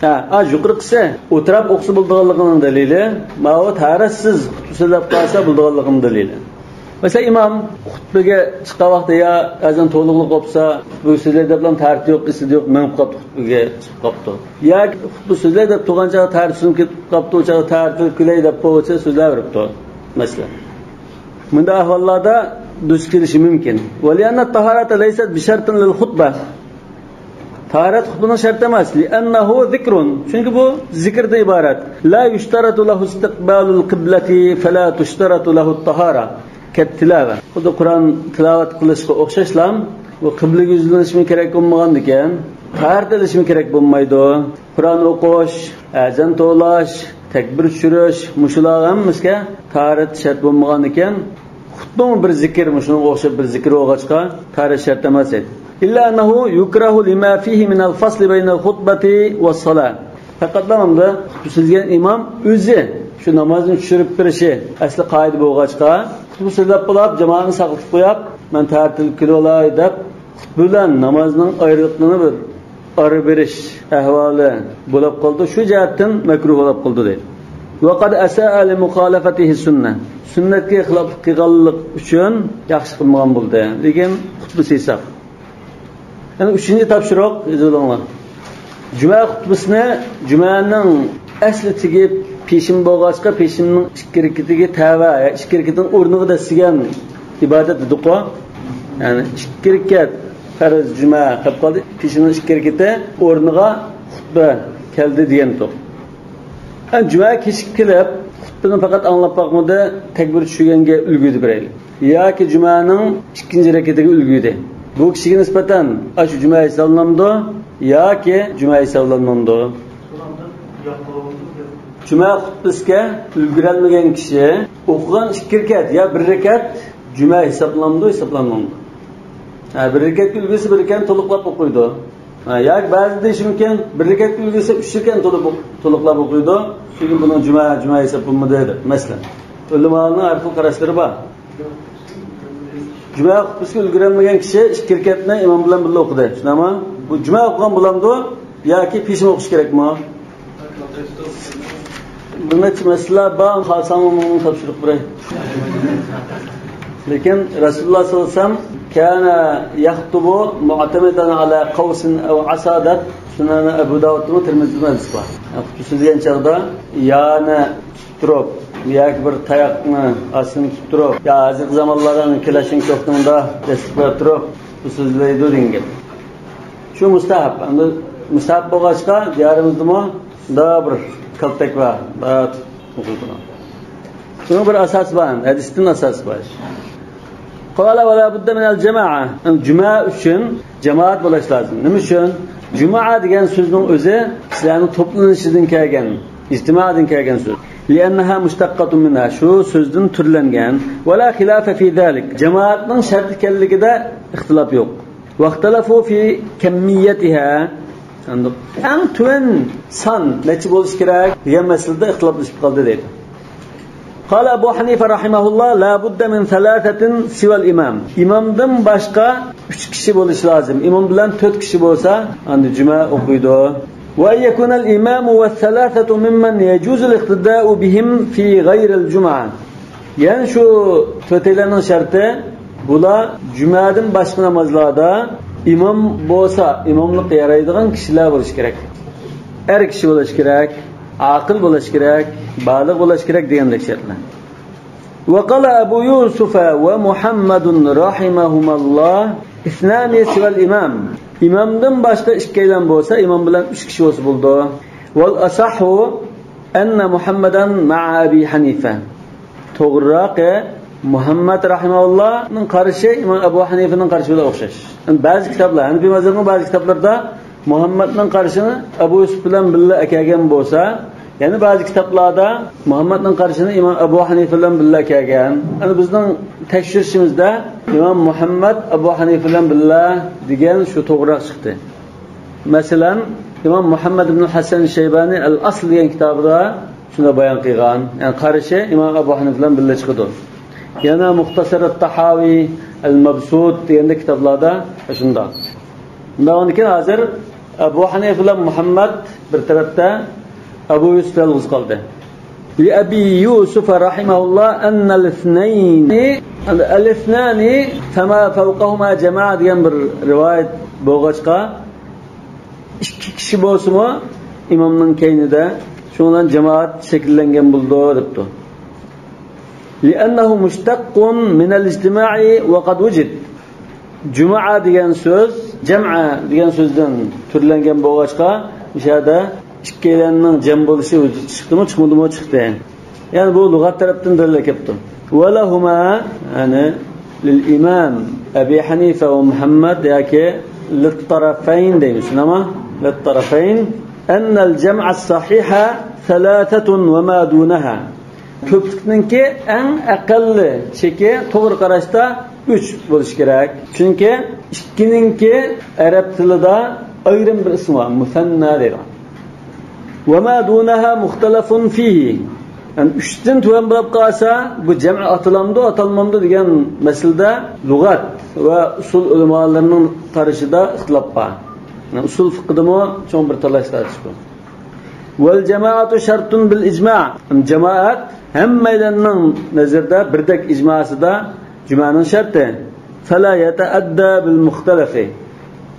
ھە، ئا، يۇقىرىقىسى ئولتۇرۇپ ئوقۇسا بولىدىغانلىقىنىڭ دەلىلى، ماۋۇ تاھارەتسىز خۇتبە سۆزلەپ قالسا بولىدىغانلىقىنىڭ دەلىلى. مەسىلەن، ئىمام خۇتبىگە چىققان ۋاقتى يا ئەزان تولۇقلۇق بولسا، خۇتبىگە سۆزلەي دەپلا تاھارىتى يوق، ئېسىدە يوق، مېڭىپ قاپتۇ، خۇتبىگە چىقىپ قاپتۇ. ياكى خۇتبە سۆزلەي دەپ تۇرغان چاغدا تاھارىتى سۇنۇپ كېتىپ قاپتۇ، ئۇ چاغدا تاھارىتى كۈلەي دەپ بولغۇچە سۆزلەۋېرىپتۇ، مەسىلەن. مۇنداق ئەھۋاللاردا دۇچ كېلىشى مۇمكىن. ولأن الطهارة ليست بشرط للخطبة. تاھارەت خۇتبىنىڭ شەرتى ئەمەس. لأنه ذكر. چۈنكى بۇ زىكىردىن ئىبارەت. لا يشترط له استقبال القبلة فلا تشترط له الطهارة كالتلاوة. خۇددى قۇرئان تىلاۋەت قىلىشقا ئوخشاشلا، بۇ قىبلىگە يۈزلىنىشمۇ كېرەك بولمىغاندىكىن، تاھارەت ئېلىشمۇ كېرەك بولمايدۇ. قۇرئان ئوقۇش، ئەزان توۋلاش، تەكبىر چۈشۈرۈش، مۇشۇلار ھەممىسىگە تاھارەت شەرت بولمىغاندىكىن، خۇتبىمۇ بىر زىكىر، مۇشۇنىڭغا ئوخشاپ بىر زىكىر بولغاچقا، تاھارەت شەرت ئەمەس ئىدى. إلا أنه يكره لما فيه من الفصل بين الخطبة والصلاة. پەقەتلا ئەمدى خۇتبە سۆزلىگەن ئىمام ئۆزى شۇ نامازنى چۈشۈرۈپ بېرىشى ئەسلى قائىدە بولغاچقا، خۇتبە سۆزلەپ بولاپ، جامائەتنى ساقلىتىپ قويۇپ، مەن تەھەررەتتىن كېلىۋالاي دەپ، خۇتبە بىلەن نامازنىڭ ئايرىلىقىنى بىر ئارا بېرىش ئەھۋالى بولاپ قالىدۇ، شۇ جەھەتتىن مەكرۇھ بولاپ قالىدۇ دەيدۇ. وقد أساء لمخالفته السنة. سۈننەتكە خىلاپلىق قىلغانلىق ئۈچۈن ياخشى قىلمىغان بولدى. لېكىن خۇتبىسى ھېساب. يەنە ئۈچىنچى تاپشۇرۇق، يېزىۋېلىڭلار. جۈمە خۇتبىسىنى جۈمەنىڭ ئەسلى تېگىپ، پېشىن بولغاچقا، پېشىننىڭ ئىككى رەكىتىگە تەۋە، يا ئىككى رەكىتىنىڭ ئورنىغا دەسسىگەن ئىبادەت دېدۇققۇ. يەنى ئىككى رەكەت پەرز جۈمە قېلىپ قالدى، پېشىننىڭ ئىككى رەكىتى ئورنىغا خۇتبە كەلدى دېگەنتۇق. يەنى جۈمە كېچىكىپ كېلىپ، خۇتبىنى پەقەت ئاڭلاپ باقمىدى، تەكبىر چۈشۈرگەنگە ئۈلگۈردى بىرەيلى. ياكى جۈمەنىڭ ئىككىنچى رەكىتىگە ئۈلگۈردى. بۇ كىشىگە نىسبەتەن ئاشۇ جۈمە ھېسابلىنامدۇ ياكى جۈمە ھېسابلانمامدۇ؟ جۈمە خۇتبىسىگە ئۈلگۈرەلمىگەن كىشى ئوقۇغان ئىككى رەكەت يا بىر رەكەت جۈمە ھېسابلىنامدۇ، ھېسابلانمامدۇ؟ ھە، بىر رەكەتكە ئۈلگۈرسە، بىر رەكەتنى تولۇقلاپ ئوقۇيدۇ. ھە، ياكى بەزىدە دېيىشى مۇمكىن، بىر رەكەتكە ئۈلگۈرسە، ئۈچ رەكەتنى تولۇق-، تولۇقلاپ ئوقۇيدۇ. چۈنكى بۇنىڭ جۈمە، جۈمە ھېسابلانمىدى دەپ. مەسىلەن، ئۆلىمالارنىڭ ھەر خىل قاراشلىرى بار. جۈمە خۇتبىسىگە ئۈلگۈرەلمىگەن كىشى ئىككى رەكەتنى ئىمام بىلەن بىللە ئوقۇدى. شۇنداقمۇ؟ بۇ جۈمە ئوقۇغان بولامدۇ ياكى پېشىن ئوقۇش كېرەكمۇ؟ بىر نەچچە مەسىلە بار، خالىساڭلار ماڭا تاپشۇرۇپ بېرەي. لېكىن رەسۇلۇللاھ سەللەللاھۇ ئەلەيھى ۋەسەللەم كان يخطب معتمدا على قوس أو عصا دەپ سۇنەن ئەبۇ داۋۇدتىمۇ، تىرمىزىدىمۇ ھەدىس بار. خۇتبە سۆزلىگەن چاغدا يانى تۇتۇپ تۇرۇپ ياكى بىر تاياقنى ئاستىنى تۇتۇپ تۇرۇپ، يا ھازىرقى زامانلاردا كلاشنكوفنىڭدا دەستىكى بار تۇرۇپ بۇ سۆزلەيدۇ دېگەن گەپ. شۇ مۇستەھەب. ئەمدى مۇستەھەب بولغاچقا، دىيارىمىزدىمۇ مۇنداق بىر كالتەك بار، مۇنداق تۇتۇپ ئوقۇيدىغان. بۇنىڭ بىر ئاساسى بار، ھەدىستىن ئاساسى بار. قال ولا بد من الجماعة. يەنى جۈمە ئۈچۈن جامائەت بولۇش لازىم. نېمە ئۈچۈن؟ جۇمۇئە دېگەن سۆزنىڭ ئۆزى كىشىلەرنىڭ توپلىنىشىدىن كەلگەن، ئىجتىمادىن كەلگەن سۆز. لأنها مشتقة منها، شۇ سۆزدىن تۈرلەنگەن. ولا خلاف في ذلك، جامائەتنىڭ شەرت ئىكەنلىكىدە ئىختىلاپ يوق. واختلفوا في كميتها، ئەڭ تۆۋەن سان نەچچە بولۇشى كېرەك دېگەن مەسىلىدە ئىختىلاپلىشىپ قالدى دەيدۇ. قال أبو حنيفة رحمه الله: لا بد من ثلاثة سوى الإمام. ئىمامدىن باشقا ئۈچ كىشى بولۇشى لازىم. ئىمام بىلەن تۆت كىشى بولسا، ئەندى جۈمە ئوقۇيدۇ. وأن يكون الإمام والثلاثة ممن يجوز الاقتداء بهم في غير الجمعة. يەنى شۇ تۆتەيلەننىڭ شەرتى، بۇلار جۈمەدىن باشقا نامازلاردا ئىمام بولسا، ئىماملىققا يارايدىغان كىشىلەر بولۇشى كېرەك. ئەر كىشى بولۇشى كېرەك، ئاقىل بولۇشى كېرەك، بالىغ بولۇشى كېرەك دېگەندەك شەرتلەر. وقال أبو يوسف ومحمد رحمهما الله: اثنان سوى الإمام. ئىمامدىن باشقا ئىككىيلەن بولسا، ئىمام بىلەن ئۈچ كىشى بولسا بولىدۇ. والأصح أن محمدا مع أبي حنيفة. توغرىراقى، مۇھەممەد رەھىمەھۇللانىڭ قارىشى ئىمام ئەبۇ ھەنىفىنىڭ قارىشى بىلەن ئوخشاش. يەنى بەزى كىتابلار، ھەنىفىي مەزھەبنىڭ بەزى كىتابلىرىدا مۇھەممەدنىڭ قارىشىنى ئەبۇ يۈسۈپ بىلەن بىللە ئەكەلگەن بولسا، يەنە بەزى كىتابلاردا مۇھەممەدنىڭ قارىشىنى ئىمام ئەبۇ ھەنىفە بىلەن بىللە ئەكەلگەن. يەنى بىزنىڭ تەكشۈرۈشىمىزدە ئىمام مۇھەممەد ئەبۇ ھەنىفە بىلەن بىللە دېگەن شۇ توغرىراق چىقتى. مەسىلەن، ئىمام مۇھەممەد ئىبن ھەسەن شەيبانى ئەل ئەسل دېگەن كىتابىدا شۇنداق بايان قىلغان. يەنى قارىشى ئىمام ئەبۇ ھەنىفە بىلەن بىللە چىقىدۇ. يەنە مۇختەسەر تاھاۋى ئەل مەبسۇت دېگەندەك كىتابلاردا شۇنداق. شۇنداق، ئۇنىڭ كېيىن ھازىر ئەبۇ ھەنىفە بىلەن مۇھەممەد بىر تەرەپتە، ئەبۇ يۈسۈپ يالغۇز قالدى. لأبي يوسف رحمه الله أن الاثنين، الاثنان فما فوقهما جماعة دېگەن بىر رىۋايەت بولغاچقا، ئىككى كىشى بولسىمۇ ئىمامنىڭ كەينىدە، شۇنىڭ بىلەن جامائەت شەكىللەنگەن بولىدۇ دەپتۇ. لأنه مشتق من الاجتماع وقد وجد. جۇمۇئە دېگەن سۆز جەمئە دېگەن سۆزدىن تۈرلەنگەن بولغاچقا، مۇشۇ يەردە ئىككىيلەننىڭ جەم بولۇشى ۋۇجۇدقا چىقتىمۇ، چىقمىدىمۇ؟ چىقتى. يەنى بۇ لۇغەت تەرەپتىن دەلىل كەپتۇ. ولهما، يەنى للإمام أبي حنيفة ومحمد ياكى للطرفين دەيمىز، شۇنداقمۇ؟ للطرفين أن الجمع الصحيح ثلاثة وما دونها. كۆپلۈكنىڭكى ئەڭ ئەقەللىي چېكى توغرا قاراشتا ئۈچ بولۇشى كېرەك. چۈنكى ئىككىنىڭكى ئەرەب تىلىدا ئايرىم بىر ئىسمى بار، مۇسەننا دەيدۇ. وما دونها مختلف فيه. يەنى ئۈچتىن تۆۋەن بولۇپ قالسا، بۇ جەمئ ئاتىلامدۇ، ئاتالمامدۇ دېگەن مەسىلىدە لۇغەت ۋە ئۇسۇل ئۆلىمالىرىنىڭ قارىشىدا ئىختىلاپ بار. يەنى ئۇسۇل فىقھىدىمۇ چوڭ بىر تالاش-تارتىش بار. والجماعة شرط بالإجماع. جامائەت ھەممەيلەننىڭ نەزىرىدە بىردەك ئىجماسىدا جۈمەنىڭ شەرتى. فلا يتأدى بالمختلف.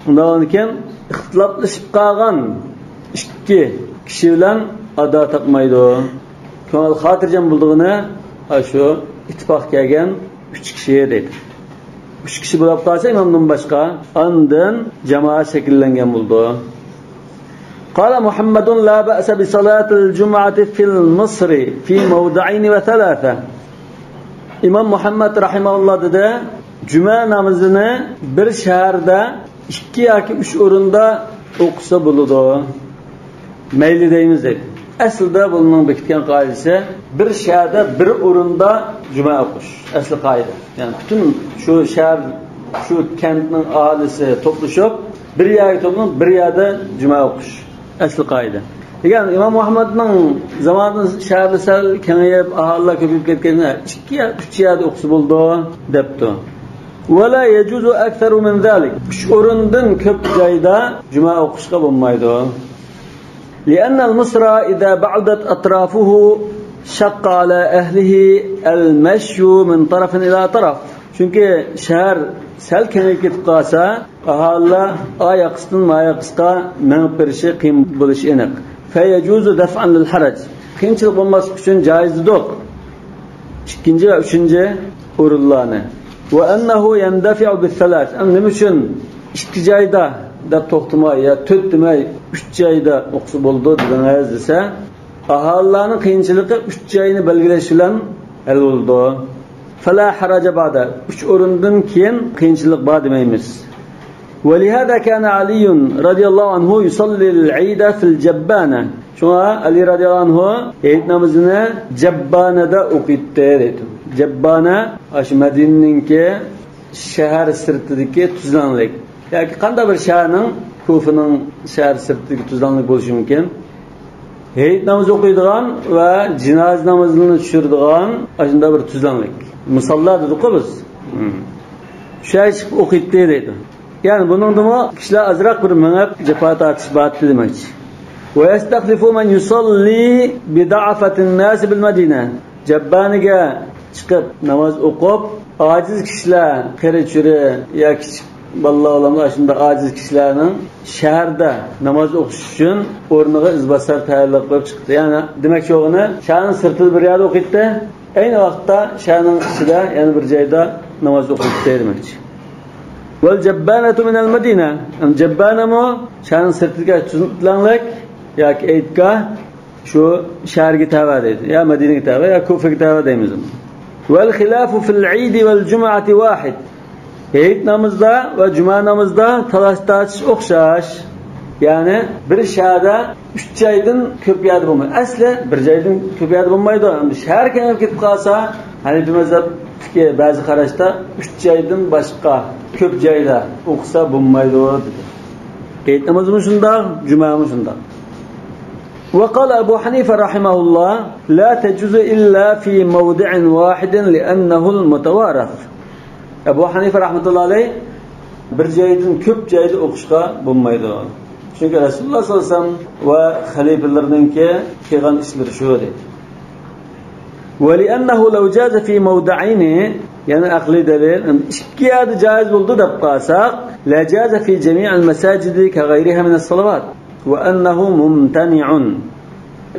ئۇنداقتىن كېيىن ئىختىلاپلىشىپ قالغان ئىككى كىشى بىلەن ئادا تاپمايدۇ. كۆڭۈل خاتىرجەم بولىدىغىنى ئاشۇ ئىتتىپاق كەلگەن ئۈچ كىشى دەيدۇ. ئۈچ كىشى بولۇپ قالسا ئىمامدىن باشقا، ئاندىن جامائەت شەكىللەنگەن بولىدۇ. قال محمد: لا بأس بصلاة الجمعة في المصر في موضعين وثلاثة. ئىمام مۇھەممەد رەھىمەھۇللا دېدى، جۈمە نامىزىنى بىر شەھەردە ئىككى ياكى ئۈچ ئورۇندا ئوقۇسا بولىدۇ. مەيلى دەيمىز دەيدۇ. ئەسلىدە بۇنىڭ بېكىتكەن قائىدىسى، بىر شەھەردە بىر ئورۇندا جۈمە ئوقۇش. ئەسلى قائىدە. يەنى پۈتۈن شۇ شەھەر، شۇ كەنتنىڭ ئاھالىسى توپلىشىپ، بىر يەرگە توپلىنىپ، بىر يەردە جۈمە ئوقۇش. ئەسلى قائىدە. لېكىن ئىمام مۇھەممەدنىڭ زامانىدا شەھەردە سەل كېڭىيىپ، ئاھالىلەر كۆپىيىپ كەتكەندە، ئىككى يا ئۈچ يەردە ئوقۇسا بولىدۇ دەپتۇ. ولا يجوز أكثر من ذلك. ئۈچ ئورۇندىن كۆپ جايدا جۈمە ئوقۇشقا بولمايدۇ. لأن المصر إذا بعدت أطرافه شق على أهله المشي من طرف إلى طرف. چۈنكى شەھەر سەل كېڭىيىپ كېتىپ قالسا، ئاھالىلەر ئا ياقىسىدىن ما ياقىسىغا مېڭىپ بېرىشى قىيىن بولۇشى ئېنىق. فيجوز دفعا للحرج. قىيىنچىلىق بولماسلىق ئۈچۈن جايىز دېدۇق. ئىككىنچى ۋە ئۈچىنچى ئورۇنلارنى. وأنه يندفع بالثلاث. ئەمدى نېمە ئۈچۈن ئىككى جايدا دەپ توختىماي يا تۆت دېمەي ئۈچ جايدا ئوقۇسا بولىدۇ دېدىڭىز دېسە، ئاھالىلەرنىڭ قىيىنچىلىقى ئۈچ جاينى بەلگىلەش بىلەن ھەل بولىدۇ. فلا حرج بعد. ئۈچ ئورۇندىن كېيىن قىيىنچىلىق بار دېمەيمىز. ولهذا كان علي رضي الله عنه يصلي العيد في الجبانة. شۇڭا ئەلى رەزىياللاھۇ ئەنھۇ ھېيت نامىزىنى جەببانەدە ئوقۇيتتى دەيدۇ. جەببانە ئاشۇ مەدىنىنىڭكى شەھەر سىرتىدىكى تۈزلەڭلىك ياكى قانداق بىر شەھەرنىڭ، كۇفىنىڭ شەھەر سىرتىدىكى تۈزلەڭلىك بولۇشى مۇمكىن. ھېيت نامىزى ئوقۇيدىغان ۋە جىنازا نامىزىنى چۈشۈرىدىغان ئاشۇنداق بىر تۈزلەڭلىك. مۇساللا دېدۇققۇ بىز. شۇ يەرگە چىقىپ ئوقۇيتتى دەيدۇ. يەنى بۇنىڭدىمۇ كىشىلەر ئازراق بىر مېڭىپ جاپا تارتىشىپ باراتتى دېمەكچى. ويستخلف من يصلي بضعفة الناس بالمدينة. جەببانىگە چىقىپ ناماز ئوقۇپ، ئاجىز كىشىلەر، قېرى-چۈرە يا كىچىك بالىلار بىلەن ئاشۇنداق ئاجىز كىشىلەرنىڭ شەھەردە ناماز ئوقۇش ئۈچۈن ئورنىغا ئىزباسار تەييارلىق قىلىپ چىقتى. يەنى دېمەكچى بولغىنى، شەھەرنىڭ سىرتىدا بىر يەردە ئوقۇيتتى، ئەينى ۋاقىتتا شەھەرنىڭ ئىچىدە يەنە بىر جايدا ناماز ئوقۇيتتى دېمەكچى. والجبانة من المدينة. يەنى جەببانەمۇ شەھەرنىڭ سىرتىدىكى تۈزلەڭلىك ياكى ئېيتگاھ، شۇ شەھەرگە تەۋە دەيدۇ. يا مەدىنىگە تەۋە، يا كۇفىگە تەۋە دەيمىز. والخلاف في العيد والجمعة واحد. ھېيت نامىزىدا ۋە جۈمە نامىزىدا تالاش تارتىش ئوخشاش. يەنى بىر شەھەردە ئۈچ جايدىن كۆپ يەردە بولمايدۇ. ئەسلى بىر جايدىن كۆپ يەردە بولمايدۇ. ئەمدى شەھەر كېڭىيىپ كېتىپ قالسا، ھەنىپىي مەزھەپتىكى بەزى قاراشتا ئۈچ جايدىن باشقا كۆپ جايدا ئوقۇسا بولمايدۇ دېدى. ھېيت نامىزىمۇ شۇنداق، جۈمەمۇ شۇنداق. وقال أبو حنيفة رحمه الله: لا تجوز إلا في موضع واحد لأنه المتوارث. ئەبۇ ھەنىفە رەھمەتۇللا ئەلەيھ بىر جايدىن كۆپ جايدا ئوقۇشقا بولمايدۇ. چۈنكى رەسۇلۇللا سەللەللاھۇ ئەلەيھى ۋەسەللەم ۋە خەلىپىلىرىنىڭكى قىلغان ئىشلىرى شۇ دەيدۇ. ولأنه لو جاز في موضعين، يەنى ئەقلىي دەلىل، ئىككى يەردە جائىز بولدى دەپ قالساق، لجاز في جميع المساجد كغيرها من الصلوات، وأنه ممتنع.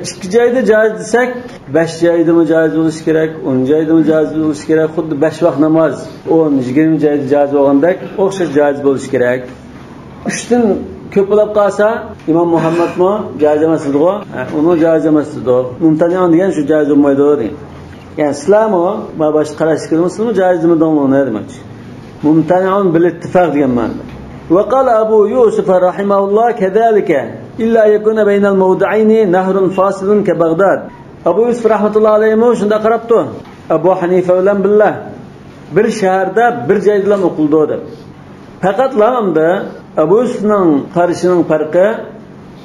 ئىككى جايدا جائىز دېسەك، بەش جايدىمۇ جائىز بولۇشى كېرەك، ئون جايدىمۇ جائىز بولۇشى كېرەك. خۇددى بەش ۋاق ناماز ئون، يىگىرمە جايدا جائىز بولغاندەك ئوخشاش جائىز بولۇشى كېرەك. ئۈچتىن كۆپ بولۇپ قالسا، ئىمام مۇھەممەدمۇ جائىز ئەمەس دېدىغۇ؟ ھە، ئۇمۇ جائىز ئەمەس دېدى. مۇمتەنىئۇن دېگەن شۇ، جائىز بولمايدۇ دېگەن. يەنى سىلەرمۇ مانا باشقا قاراشقا كىردىڭىز، سىلەرمۇ جائىز دېمىدىڭلار دېمەكچى. مۇمتەنىئۇن بىل ئىتتىپاق دېگەن مەنىدە. وقال أبو يوسف رحمه الله كذلك، إلا أن يكون بين الموضعين نهر فاصل كبغداد. ئەبۇ يۈسۈپ رەھمەتۇللا ئەلەيھىمۇ شۇنداق قاراپتۇ. ئەبۇ ھەنىفە بىلەن بىللە بىر شەھەردە بىر جايدىلا ئوقۇلىدۇ دەپ. پەقەتلا ئەمدى ئەبۇ يۈسۈپنىڭ قارىشىنىڭ پەرقى،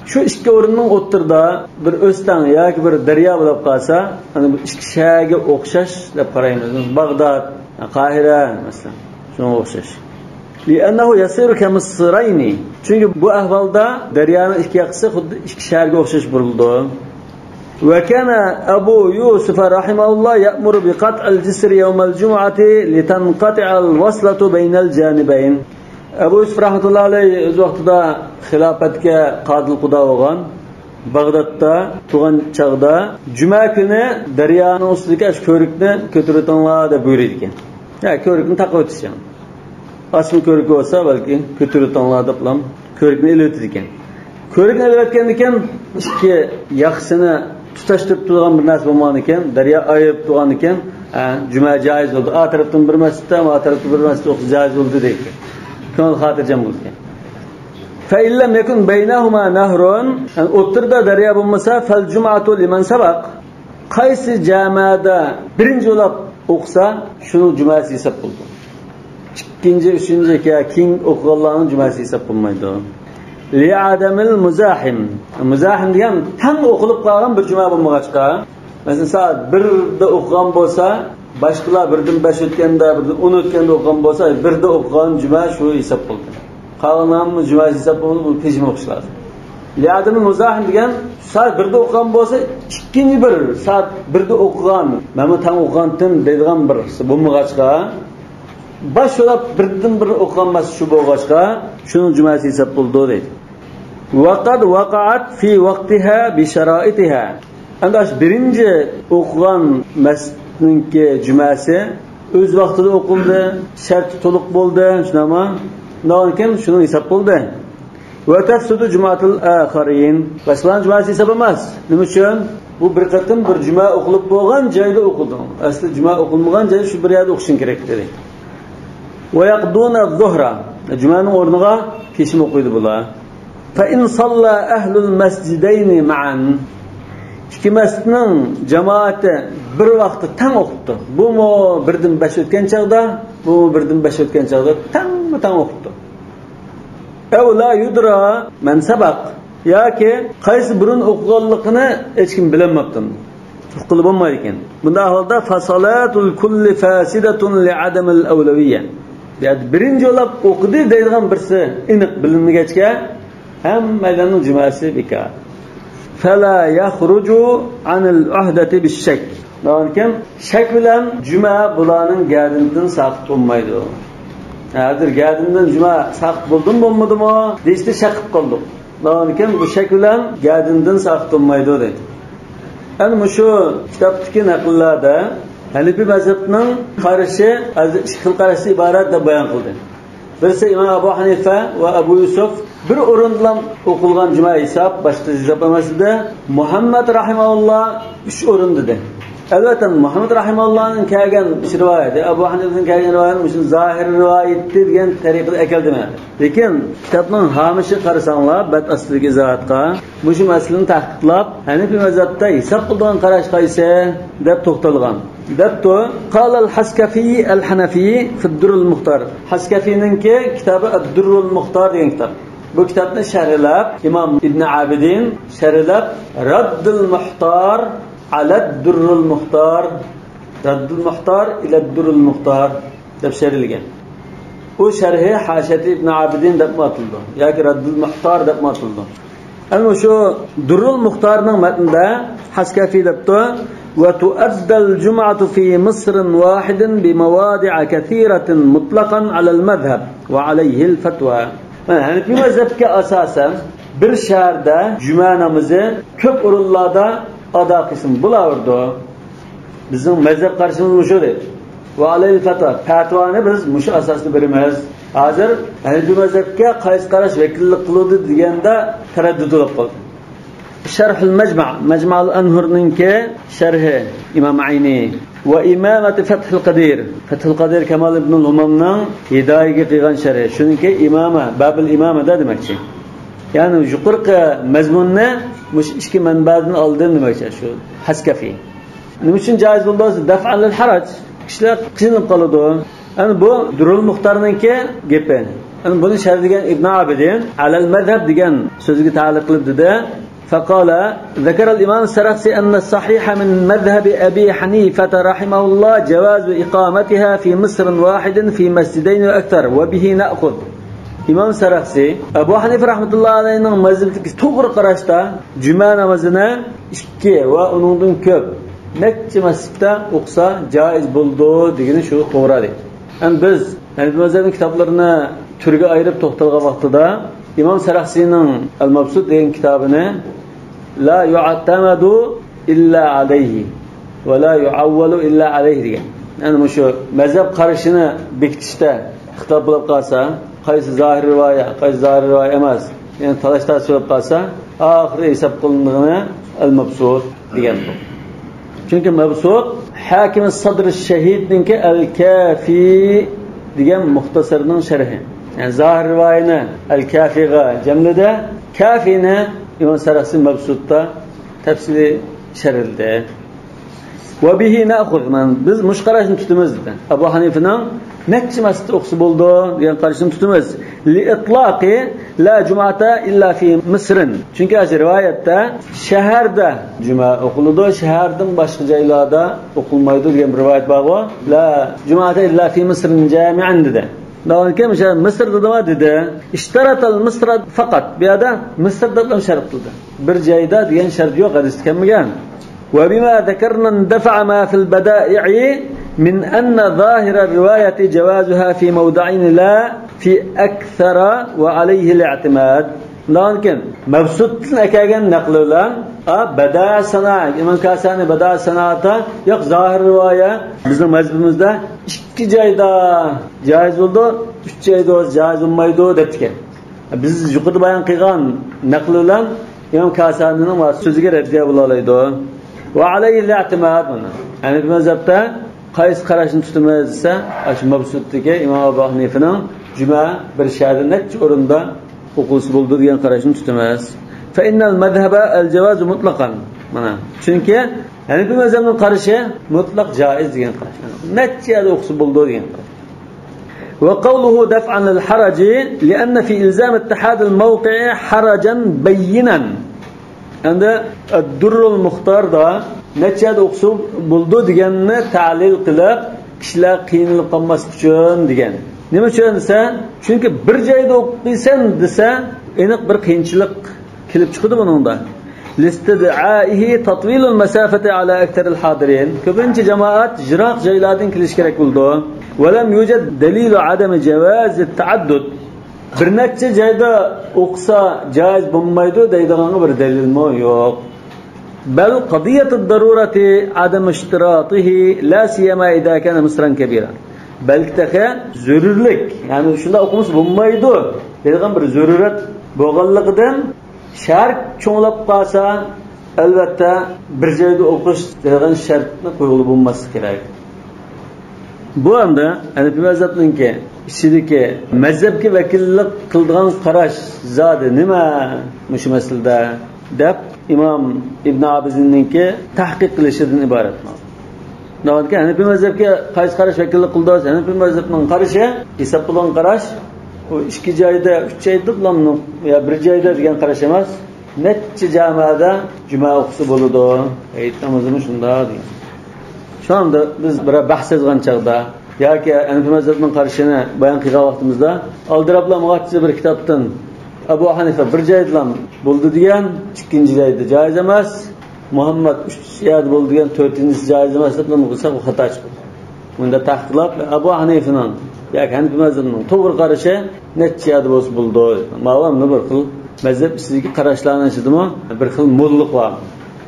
شۇ ئىككى ئورۇننىڭ ئوتتۇرىدا بىر ئۆستەڭ ياكى بىر دەريا بولۇپ قالسا، ئەنە بۇ ئىككى شەھەرگە ئوخشاش دەپ قارايمىز. باغداد، قاھىرە، مەسىلەن، شۇنىڭغا ئوخشاش. لأنه يصير كمصرين. چۈنكى بۇ ئەھۋالدا دەريانىڭ ئىككى ياقىسى خۇددى ئىككى شەھەرگە ئوخشاش بۇرۇلىدۇ. وكان أبو يوسف رحمه الله يأمر بقطع الجسر يوم الجمعة لتنقطع الوصلة بين الجانبين. ئەبۇ يۈسۈپ رەھمەتۇللا ئەلەيھ ئۆز ۋاقتىدا خىلاپەتكە قادىل قۇدا بولغان، باغدادتا تۇرغان چاغدا جۈمە كۈنى دەريانىڭ ئۈستىدىكى ئاشۇ كۆۋرۈكنى كۆتۈرۈۋېتىڭلار دەپ بۇيرۇيدىكەن. يا، كۆۋرۈكنى تاقىۋېتىش يەنى. ئاسما كۆۋرۈك بولسا، بەلكى كۆتۈرۈۋېتىڭلار دەپلا كۆۋرۈكنى ئېلىۋېتىدىكەن. كۆۋرۈكنى ئېلىۋەتكەندىكىن، ئىككى ياقىسىنى تۇتاشتۇرۇپ تۇرغان بىر نەرسە بولمىغاندىكىن، دەريا ئايرىپ تۇرغاندىكىن، ھە، جۈمە جائىز بولدى. ئا تەرەپتىن بىر مەسچىتتە، ما تەرەپتىن بىر مەسچىتتە ئوقۇش جائىز بولدى دەيدىكەن. كۆڭۈل خاتىرجەم بولىدىكەن. فإن لم يكن بينهما نهر، يەنى ئوتتۇرىدا دەريا بولمىسا، فالجمعة لمن سبق. قايسى جامەدە بىرىنچى بولۇپ ئوقۇسا، شۇنىڭ جۈمەسى ھېساب بولىدۇ. ئىككىنچى، ئۈچىنچى يا كېيىن ئوقۇغانلارنىڭ جۈمەسى ھېساب بولمايدۇ. لعدم المزاحم. مۇزاھىم دېگەن تەڭ ئوقۇلۇپ قالغان بىر جۈمە بولمىغاچقا، مەسىلەن، سائەت بىردە ئوقۇغان بولسا، باشقىلار بىردىن بەش ئۆتكەندە، بىردىن ئون ئۆتكەندە ئوقۇغان بولسا، بىردە ئوقۇغان جۈمە شۇ ھېساب بولىدۇ. قالغانلارمۇ جۈمە ھېساب بولمايدۇ، بۇ پېشىن ئوقۇش لازىم. لعدم المزاحم دېگەن، سائەت بىردە ئوقۇغان بولسا، ئىككىنچى بىر سائەت بىردە ئوقۇغان، مەنمۇ تەڭ ئوقۇغانتىم دەيدىغان بىرسى بولمىغاچقا، باش بولاپ بىردىن بىر ئوقۇغان مەسىلە شۇ بولغاچقا، شۇنىڭ جۈمەسى ھېساب بولىدۇ دەيدۇ. وقد وقعت في وقتها بشرائطها. ئەمدى ئاشۇ بىرىنچى ئوقۇغان مەسچىتنىڭكى جۈمەسى ئۆز ۋاقتىدا ئوقۇلدى، شەرتى تولۇق بولدى، شۇنداقمۇ؟ شۇنداقكەن شۇنىڭ ھېساب بولدى. وتفسد جمعة الآخرين. باشقىلارنىڭ جۈمەسى ھېساب ئەمەس. نېمە ئۈچۈن؟ بۇ بىر قېتىم بىر جۈمە ئوقۇلۇپ بولغان جايدا ئوقۇلدى. ئەسلى جۈمە ئوقۇلمىغان جاي شۇ بىر يەردە ئوقۇشۇڭ كېرەك دېدى. ويقضون الظهر. جۈمەنىڭ ئورنىغا پېشىم ئوقۇيدۇ بۇلار. فإن صلى أهل المسجدين معا. ئىككى مەسچىتنىڭ جامائىتى بىر ۋاقىتتا تەڭ ئوقۇپتۇ. بۇمۇ بىردىن بەش ئۆتكەن چاغدا، بۇمۇ بىردىن بەش ئۆتكەن چاغدا تەڭمۇ تەڭ ئوقۇپتۇ. أو لا يدرى من سبق. ياكى قايسى بۇرۇن ئوقۇغانلىقىنى ھېچكىم بىلەلمەپتۇ. تۇتقىلى بولمايدىكەن. بۇنداق ئەھۋالدا فصلاة الكل فاسدة لعدم الأولوية. يا بىرىنچى بولۇپ ئوقۇدى دەيدىغان بىرسى ئېنىق بىلىنمىگەچكە، ھەممەيلەننىڭ جۈمەسى بىكار. فلا يخرج عن العهدة بالشك. لېكىن شەك بىلەن جۈمە بۇلارنىڭ گەدىنىدىن ساقىت بولمايدۇ. ھازىر گەدىنىدىن جۈمە ساقىت بولدىمۇ بولمىدىمۇ دېيىشتە شەك قىلىپ قالدۇق. لېكىن بۇ شەك بىلەن گەدىنىدىن ساقىت بولمايدۇ دەيدۇ. ئەنە مۇشۇ كىتابتىكى نەقىللەردە ھەنىپىي مەزھەپنىڭ قارىشى ھازىر ئىككى خىل قاراشتىن ئىبارەت دەپ بايان قىلدى. بىرسى ئىمام ئەبۇ ھەنىفە ۋە ئەبۇ يۈسۈف بىر ئورۇندىلا ئوقۇلغان جۈمە ھېساب، باشقا ھېساب ئەمەس دېدى. مۇھەممەد رەھىمەھۇللا ئۈچ ئورۇن دېدى. ئەلۋەتتە، مۇھەممەد رەھىمەھۇللانىڭ كەلگەن مۇشۇ رىۋايىتى، ئەبۇ ھەنىفىنىڭ كەلگەن رىۋايىتى مۇشۇ زاھىر رىۋايىتى دېگەن تەرىقىدە ئەكەلدىم. لېكىن كىتابنىڭ ھامىشىغا قارىساڭلار، بەت ئاستىدىكى ئىزاھاتقا مۇشۇ مەسىلىنى تەھقىقلاپ، ھەنىپىي مەزھەپتە ھېساب قىلىدىغان قاراش قايسى دەپ توختالغان. دەپتۇ، قال الحسكفي الحنفي في الدر المختار. حسكفينىڭكى كىتابى ئەددۇررۇل مۇختار دېگەن كىتاب. بۇ كىتابنى شەرھلەپ، ئىمام ئىبن ئابىدىن شەرھلەپ، رەددۇل مۇختار ئەلەد دۇررۇل مۇختار، رەددۇل مۇختار ئىلەد دۇررۇل مۇختار دەپ شەرھلىگەن. ئۇ شەرھى ھاشىيەتى ئىبن ئابىدىن دەپمۇ ئاتىلىدۇ ياكى رەددۇل مۇختار دەپمۇ ئاتىلىدۇ. ئەنە شۇ دۇررۇل مۇختارنىڭ مەتنىدە ھەسكەفى دەپتۇ، وتؤدى الجمعة في مصر واحد بمواضع كثيرة مطلقا على المذهب وعليه الفتوى. مانا ھەنىپىي مەزھەپكە ئاساسەن بىر شەھەردە جۈمە نامىزى كۆپ ئورۇنلاردا ئادا قىلسىمۇ بولاۋېرىدۇ. بىزنىڭ مەزھەپ قارىشىمىز مۇشۇ دەيدۇ. ۋە ئەلەيھىل فەتۋا. پەتىۋانى بىز مۇشۇ ئاساستا بېرىمىز. ھازىر ھەنىپىي مەزھەپكە قايسى قاراش ۋەكىللىك قىلىدۇ دېگەندە تەرەددۇت بولۇپ قالدى. شەرھۇل مەجمۇ، مەجمۇل ئەنھۇرنىڭكى شەرھى ئىمام ئەينى. ۋە ئىمامەتى فەتھۇل قەدىر. فەتھۇل قەدىر كامال ئىبنۇل ھۇمامنىڭ ھىدايىگە قىلغان شەرھى. شۇنىڭكى ئىمامە، بابىل ئىمامەدە دېمەكچى. يەنى يۇقىرىقى مەزمۇننى مۇشۇ ئىككى مەنبەدىن ئالدىم دېمەكچى، شۇ ھەسكەفى. نېمە ئۈچۈن جائىز بولدى؟ دەفئەن لىل ھەرەج. كىشىلەر قىينىلىپ قالىدۇ. يەنى بۇ دۇررۇل مۇختارنىڭكى گېپى. يەنى بۇنى شەرھلىگەن ئىبن ئابىدىن ئەلەل مەزھەب دېگەن سۆزگە تەئەللۇق قىلىپ دېدى. فقال، ذكر الإمام السرخسي أن الصحيح من مذهب أبي حنيفة رحمه الله جواز إقامتها في مصر واحد في مسجدين وأكثر، وبه نأخذ. ئىمام سەرەخسى ئەبۇ ھەنىفە رەھمەتۇللا ئەلەيھىنىڭ مەزھىپىدىكى توغرا قاراشتا جۈمە نامىزىنى ئىككى ۋە ئۇنىڭدىن كۆپ نەچچە مەسچىتتە ئوقۇسا جائىز بولىدۇ دېگىنى شۇ توغرا دەيدۇ. ئەمما بىز ھەنىپىي مەزھەپنىڭ كىتابلىرىنى تۈرگە ئايرىپ توختالغان ۋاقتىدا ئىمام سەرەخسىنىڭ ئەل مەبسۇت دېگەن كىتابىنى لا يعتمد إلا عليه ولا يعول إلا عليه دېگەن. يەنى مۇشۇ مەزھەپ قارىشىنى بېكىتىشتە ئىختىلاپ بولۇپ قالسا، قايسى زاھىر رىۋايە، قايسى زاھىر رىۋايە ئەمەس، يەنى تالاش-تارتىش بولۇپ قالسا، ئاخىرى ھېساب قىلىنىدىغىنى ئەل مەبسۇت دېگەن. چۈنكى مەبسۇت ھاكىم سەدر شەھىدنىڭكى ئەل كافى دېگەن مۇختەسەرنىڭ شەرھى. يەنى زاھىر رىۋايىنى ئەل كافىغا جەملىدى، كافىنى ئىمام سەرەخسى مەبسۇتتا تەپسىلىي شەرھلىدى. وبه نأخذ، مانا بىز مۇشۇ قاراشنى تۇتىمىز دېدى. ئەبۇ ھەنىفىنىڭ نەچچە مەسچىتتە ئوقۇسا بولىدۇ دېگەن قارىشىنى تۇتىمىز. لإطلاق لا جمعة إلا في مصر. چۈنكى ھازىر رىۋايەتتە شەھەردە جۈمە ئوقۇلىدۇ، شەھەردىن باشقا جايلاردا ئوقۇلمايدۇ دېگەن بىر رىۋايەت بارغۇ. لا جمعة إلا في مصر جامعا دېدى. لېكىن مىسىر دېدىما دېدى. اشترط المصر فقط. بۇ يەردە مىسىر دەپلا شەرت قىلدى. بىر جايدا دېگەن شەرت يوق، ھەدىستە كەلمىگەن. وبما ذكرنا اندفع ما في البدائع من أن ظاهر الرواية جوازها في موضعين لا في أكثر وعليه الاعتماد. شۇنداقكەن، مەبسۇتتىن ئەكەلگەن نەقىل بىلەن، ئا، بەدە سانا، ئىمام كاسانى بەدە سانائەتتە، ياق، زاھىر رىۋايە، بىزنىڭ مەزھىپىمىزدە ئىككى جايدا جائىز بولىدۇ، ئۈچ جايدا جائىز بولمايدۇ دەپتىكەن. بىز يۇقىرىدا بايان قىلغان نەقىل بىلەن ئىمام كاسانىنىڭ سۆزىگە رەددىيە بولالايدۇ. وعليه الاعتماد، مانا. ھەنىپىي مەزھەپتە قايسى قاراشنى تۇتىمىز دېسە، ئاشۇ مەبسۇتتىكى ئىمام ئەبۇ ھەنىفىنىڭ جۈمە بىر شەھەردە نەچچە ئورۇندا ئوقۇلسا بولىدۇ دېگەن قاراشنى تۇتىمىز. فإن المذهب الجواز مطلقا. مانا، چۈنكى ھەنىفىي مەزھەپنىڭ قارىشى مۇتلەق جائىز دېگەن قاراش. نەچچە يەردە ئوقۇسا بولىدۇ دېگەن قاراش. وقوله دفعا للحرج لأن في إلزام اتحاد الموقع حرجا بينا. ئەمدى ئەددۇررۇل مۇختاردا نەچچە يەردە ئوقۇسا بولىدۇ دېگەننى تەلىل قىلىپ، كىشىلەر قىينىلىپ قالماسلىق ئۈچۈن دېگەن. نېمە ئۈچۈن دېسە، چۈنكى بىر جايدا ئوقۇيسەن دېسە، ئېنىق بىر قىيىنچىلىق كېلىپ چىقىدۇ بۇنىڭدا. لاستدعائه تطويل المسافة على أكثر الحاضرين. كۆپىنچە جامائەت يىراق جايلاردىن كېلىشى كېرەك بولىدۇ. ولم يوجد دليل عدم جواز التعدد. بىر نەچچە جايدا ئوقۇسا جائىز بولمايدۇ دەيدىغانغا بىر دەلىلمۇ يوق. بل قضية الضرورة عدم اشتراطه لا سيما إذا كان مصرا كبيرا. بەلكى تېخى زۆرۈرلۈك، يەنى شۇنداق ئوقۇمىسا بولمايدۇ دەيدىغان بىر زۆرۈرەت بولغانلىقىدىن، شەھەر چوڭلاپ قالسا، ئەلۋەتتە، بىر جايدا ئوقۇش دەيدىغان شەرتنى قويغىلى بولماسلىقى كېرەك. بۇ ئەمدى ھەنىپىي مەزھەپنىڭكى ئىچىدىكى مەزھەپكە ۋەكىللىك قىلىدىغان قاراش زادى نېمە مۇشۇ مەسىلىدە دەپ، ئىمام ئىبن ئابىدىننىڭكى تەھقىق قىلىشىدىن ئىبارەت. ناۋادا ھەنىپىي مەزھەپكە قايسى قاراش ۋەكىللىك قىلىدۇ دېسە، ھەنىپىي مەزھەپنىڭ قارىشى، ھېساب قىلغان قاراش، ئۇ ئىككى جايدا، ئۈچ جايدا يا بىر جايدا دېگەن قاراش ئەمەس. نەچچە جامەدە جۈمە ئوقۇسا بولىدۇ. ھەيت نامىزىمۇ شۇنداق دېگەن. شۇ ئەمدى بىز بىرەر بەھس يازغان چاغدا ياكى ھەنىپىي مەزھەپنىڭ قارىشىنى بايان قىلغان ۋاقتىمىزدا ئالدىراپلا ماڭغاچچە بىر كىتابتىن ئەبۇ ھەنىفە بىر جايدىلا بولىدۇ دېگەن، ئىككىنچى جايدا جائىز ئەمەس، مۇھەممەد ئۈچ يەردە بولىدۇ دېگەن، تۆتىنچىسى جائىز ئەمەس دەپ نېمە قىلساق، بۇ خاتا چىقىدۇ. بۇندا تەھقىقلەپ، ئەبۇ ھەنىفىنىڭ ياكى ھەنىپىي مەزھەپنىڭ توغرا قارىشى نەچچە يەردە بولسا بولىدۇ. ماۋۇ ئەمدى بىر خىل مەزھەپ ئىچىدىكى قاراشلارنىڭ ئىچىدىمۇ بىر خىل موللۇق بار.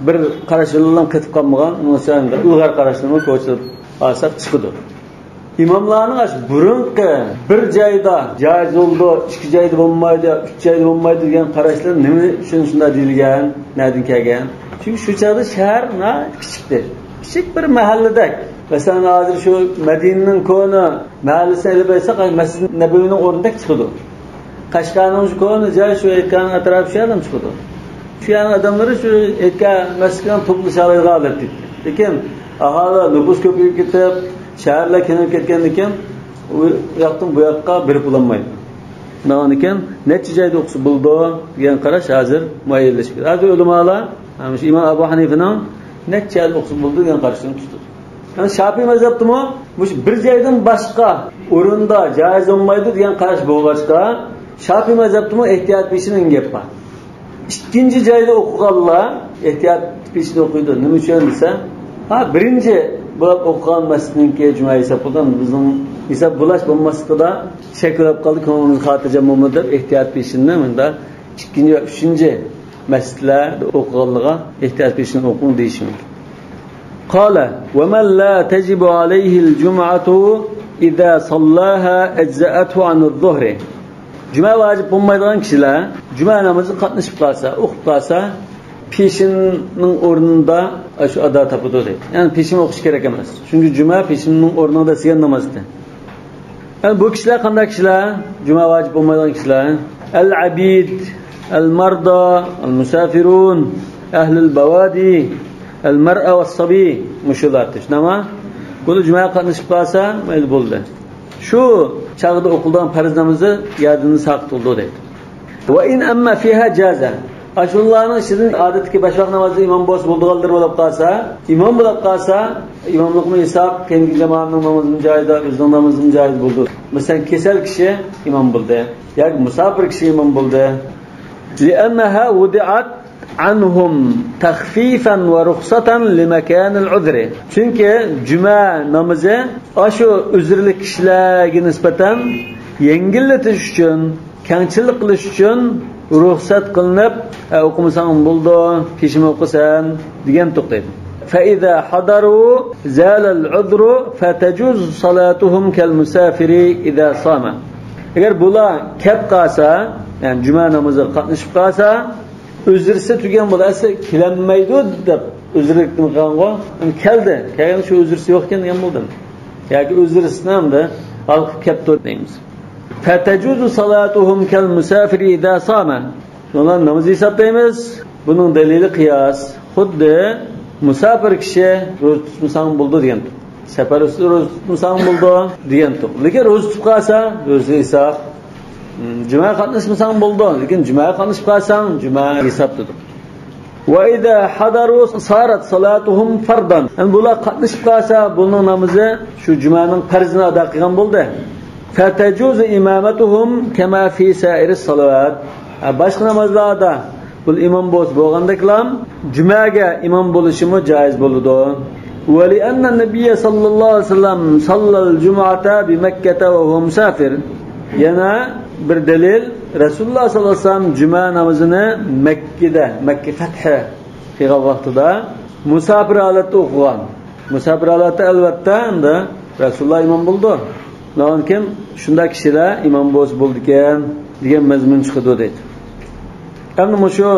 بىر قاراش بىلەنلا قېتىپ قالمىغان، ئۇنىڭ ئۈستىدە ئىلغار قاراشلىرىمۇ كوچىلىپ ئالساق چىقىدۇ. ئىماملارنىڭ ئاشۇ بۇرۇنقى بىر جايدا جائىز بولىدۇ، ئىككى جايدا بولمايدۇ، ئۈچ جايدا بولمايدۇ دېگەن قاراشلىرى نېمە ئۈچۈن شۇنداق دېيىلگەن، نەدىن كەلگەن؟ چۈنكى شۇ چاغدا شەھەر ناھايىتى كىچىكتى. كىچىك بىر مەھەللىدەك. مەسىلەن، ھازىر شۇ مەدىنىنىڭ كونا مەھەللىسىنى ئېلىپ ئېيتساق، مەسجىد نەبەۋىنىڭ ئورنىدەك چىقىدۇ. قەشقەرنىڭ شۇ كونا جايى، شۇ ھېيتگاھنىڭ ئەتراپى شۇ يەردىن چىقىدۇ. شۇ يەرنىڭ ئادەملىرى شۇ ھېيتگاھ مەسچىتكە توپلىشالايدىغان ھالەتتە ئىدى. لېكىن ئاھالە، نوپۇس كۆپىيىپ كېتىپ، شەھەرلەر كېڭىيىپ كەتكەندىن كېيىن، ئۇ ياقتىن بۇ ياققا بېرىپ بولالمايدۇ. شۇنداغاندىكىن، نەچچە جايدا ئوقۇسا بولىدۇ دېگەن قاراش ھازىر مۇئەييەنلەشكەن. ھازىر ئۆلىمالار، ھە، مۇشۇ ئىمام ئەبۇ ھەنىفىنىڭ نەچچە يەردە ئوقۇسا بولىدۇ دېگەن قارىشىنى تۇتىدۇ. يەنى شاپىي مەزھەپتىمۇ مۇشۇ بىر جايدىن باشقا ئورۇندا جائىز بولمايدۇ دېگەن قاراش بولغاچقا، شاپىي مەزھەپتىمۇ ئېھتىيات پېشى دېگەن گەپ بار. ئىككىنچى جايدا ئوقۇغانلار ئېھتىيات پېشىنى ئوقۇيدۇ. نېمە ئۈچۈن دېسە، ھا، بىرىنچى بولۇپ ئوقۇغان مەسچىتنىڭكى جۈمە ھېساب بولغان، بىزنىڭ ھېساب بولاش بولماسلىقىدا شەك بولۇپ قالدى، كۆڭلىمىز خاتىرجەم بولمىدى دەپ ئېھتىيات پېشىنى مۇنداق ئىككىنچى ۋە ئۈچىنچى مەسچىتلەردە ئوقۇغانلىقىغا ئېھتىيات پېشىنى ئوقۇڭ دېيىشى مۇمكىن. قال: ومن لا تجب عليه الجمعة إذا صلاها أجزأته عن الظهر. جۈمە ۋاجىپ بولمايدىغان كىشىلەر جۈمە نامىزىغا قاتنىشىپ قالسا، ئوقۇپ قالسا، پېشىننىڭ ئورنىدا شۇ ئادا تاپىدۇ دەيدۇ. يەنى پېشىن ئوقۇش كېرەك ئەمەس. چۈنكى جۈمە پېشىننىڭ ئورنىغا دەسسىگەن ناماز ئىكەن. يەنى بۇ كىشىلەر قانداق كىشىلەر؟ جۈمە ۋاجىپ بولمايدىغان كىشىلەر. العبيد، المرضى، المسافرون، أهل البوادي، المرأة والصبي. مۇشۇلار، شۇنداقمۇ؟ بۇلار جۈمەگە قاتنىشىپ قالسا، مەيلى، بولدى. شۇ چاغدا ئوقۇلىدىغان پەرز نامىزى يەردىن ساقىت بولىدۇ دەيدۇ. وإن أم فيها جاز. ئاشۇلارنىڭ ئىچىدىن ئادەتتىكى بەش ۋاق نامازدا ئىمام بولسا بولىدىغانلىرى بولۇپ قالسا، ئىمام بولۇپ قالسا، ئىماملىقمۇ ھېساب، كەينىدىكى جامائەتنىڭ نامىزىمۇ جايىدا، ئۆزىنىڭ نامىزىمۇ جايىدا بولىدۇ. مەسىلەن، كېسەل كىشى ئىمام بولدى ياكى مۇساپىر كىشى ئىمام بولدى. لأنها وضعت عنهم تخفيفا ورخصة لمكان العذر. چۈنكى جۈمە نامىزى ئاشۇ ئۆزرىلىك كىشىلەرگە نىسبەتەن يەڭگىللىتىش ئۈچۈن، كەڭچىلىك قىلىش ئۈچۈن رۇخسەت قىلىنىپ، ئە، ئوقۇمىساڭ بولىدۇ، پېشىن ئوقۇسەن دېگەن توختايدۇ. فإذا حضروا زال العذر فتجوز صلاتهم كالمسافر إذا صام. ئەگەر بۇلار كەپ قالسا، يەنى جۈمە نامىزىغا قاتنىشىپ قالسا، ئۆزرىسى تۈگىگەن بولسا، ئەسلى كېلەلمەيدۇ دەپ ئۆزرىلىك نېمە قىلغانغۇ؟ ئەمدى كەلدى. كەلگەن شۇ ئۆزرىسى يوق ئىكەن دېگەن بولدى. ياكى ئۆزرىسىنى ئەمدى ھالقىپ كەپتۇ دەيمىز. فتجوز صلاتهم كالمسافر إذا صام. شۇنىڭ بىلەن نامىزى ھېسابلايمىز. بۇنىڭ دەلىلى قىياس. خۇددى مۇساپىر كىشى روزا تۇتمىساڭ بولىدۇ دېگەنتۇق. سەپەر ئۈستىدە روزا تۇتمىساڭ بولىدۇ دېگەنتۇق. لېكىن روزا تۇتۇپ قالسا، روزا ھېساب. جۈمەگە قاتناشمىساڭ بولىدۇ، لېكىن جۈمەگە قاتنىشىپ قالساڭ، جۈمە ھېساب تۇتىدۇ. وإذا حضروا صارت صلاتهم فرضا. يەنى بۇلار قاتنىشىپ قالسا، بۇنىڭ نامىزى شۇ جۈمەنىڭ پەرزىنى ئادا قىلغان بولدى. فتجوز إمامتهم كما في سائر الصلوات. ھە، باشقا نامازلاردا بۇ ئىمام بولسا بولغاندەكلا، جۈمەگە ئىمام بولۇشىمۇ جائىز بولىدۇ. ولأن النبي صلى الله عليه وسلم صلى الجمعة بمكة وهو مسافر. يەنە بىر دەلىل، رەسۇلۇللاھ ساللاللاھۇ ئەلەيھى ۋەسەللەم جۈمە نامىزىنى مەككىدە، مەككە فەتھى قىلغان ۋاقتىدا مۇساپىر ھالەتتە ئوقۇغان. مۇساپىر ھالەتتە، ئەلۋەتتە، ئەمدى رەسۇلۇللاھ ئىمام بولىدۇ. ئۇنىڭدىن كېيىن شۇنداق كىشىلەر ئىمام بولسا بولىدىكەن دېگەن مەزمۇن چىقىدۇ دەيدۇ. ئەمدى مۇشۇ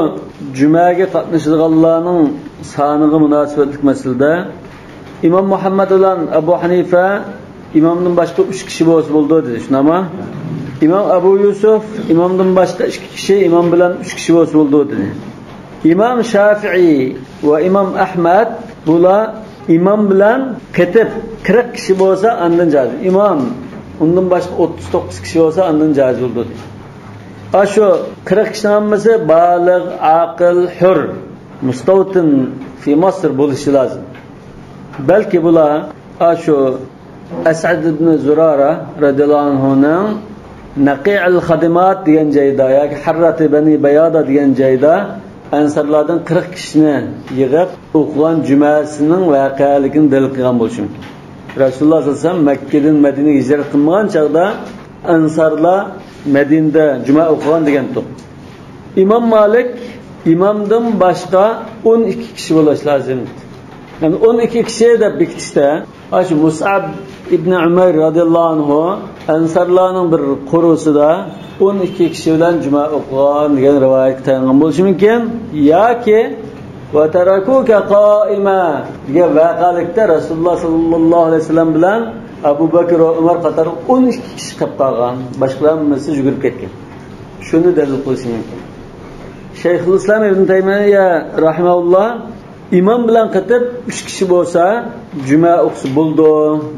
جۈمەگە قاتنىشىدىغانلارنىڭ سانىغا مۇناسىۋەتلىك مەسىلىدە ئىمام مۇھەممەد بىلەن ئەبۇ ھەنىفە ئىمامدىن باشقا ئۈچ كىشى بولسا بولىدۇ دېدى، شۇنداقمۇ؟ ئىمام ئەبۇ يۈسۈف ئىمامدىن باشقا ئىككى كىشى، ئىمام بىلەن ئۈچ كىشى بولسا بولىدۇ دېدى. ئىمام شافىئىي ۋە ئىمام ئەھمەد بۇلار ئىمام بىلەن قېتىپ قىرىق كىشى بولسا ئاندىن جائىز. ئىمام ئۇندىن باشقا ئوتتۇز توققۇز كىشى بولسا ئاندىن جائىز بولىدۇ دېدى. ئاشۇ قىرىق كىشىنىڭ ھەممىسى بالىغ، ئاقىل، ھۈر، مۇستەۋتىن فى مىسر بولۇشى لازىم. بەلكى بۇلار ئاشۇ ئەسئەد ئىبن زۇرارە رەزىياللاھۇ ئەنھۇنىڭ نەقىئىل خادىمات دېگەن جايدا ياكى ھەرراتى بەنى بەيادا دېگەن جايدا ئەنسارلاردىن قىرىق كىشىنى يىغىپ ئوقۇغان جۈمەسىنىڭ ۋەقەلىكىنى دەلىل قىلغان بولۇشى مۇمكىن. رەسۇلۇللاھ سەللەللاھۇ ئەلەيھى ۋەسەللەم مەككىدىن مەدىنىگە ھىجرەت قىلمىغان چاغدا ئەنسارلار مەدىنىدە جۈمە ئوقۇغان دېگەنتۇق. ئىمام مالىك ئىمامدىن باشقا ئون ئىككى كىشى بولۇش لازىم. يەنى ئون ئىككى كىشى دەپ بېكىتىشتە، ئاشۇ مۇسئەب ئىبنى ئۇمەير رەزىياللاھۇ ئەنھۇ ئەنسارلارنىڭ بىر قورۇسىدا ئون ئىككى كىشى بىلەن جۈمە ئوقۇغان دېگەن رىۋايەتكە تايانغان بولۇشى مۇمكىن. ياكى وتركوك قائما دېگەن ۋەقەلىكتە رەسۇلۇللاھ سەللەللاھۇ ئەلەيھى ۋەسەللەم بىلەن ئەبۇ بەكرى ۋە ئۆمەر قاتارلىق ئون ئىككى كىشى قېلىپ قالغان، باشقىلار ھەممىسى يۈگۈرۈپ كەتكەن. شۇنى دەلىل قىلىشى مۇمكىن. شەيخۇل ئىسلام ئىبن تەيمىيە رەھىمەھۇللاھ ئىمام بىلەن قېتىپ ئۈچ كىشى بولسا جۈمە ئوقۇسا بولىدۇ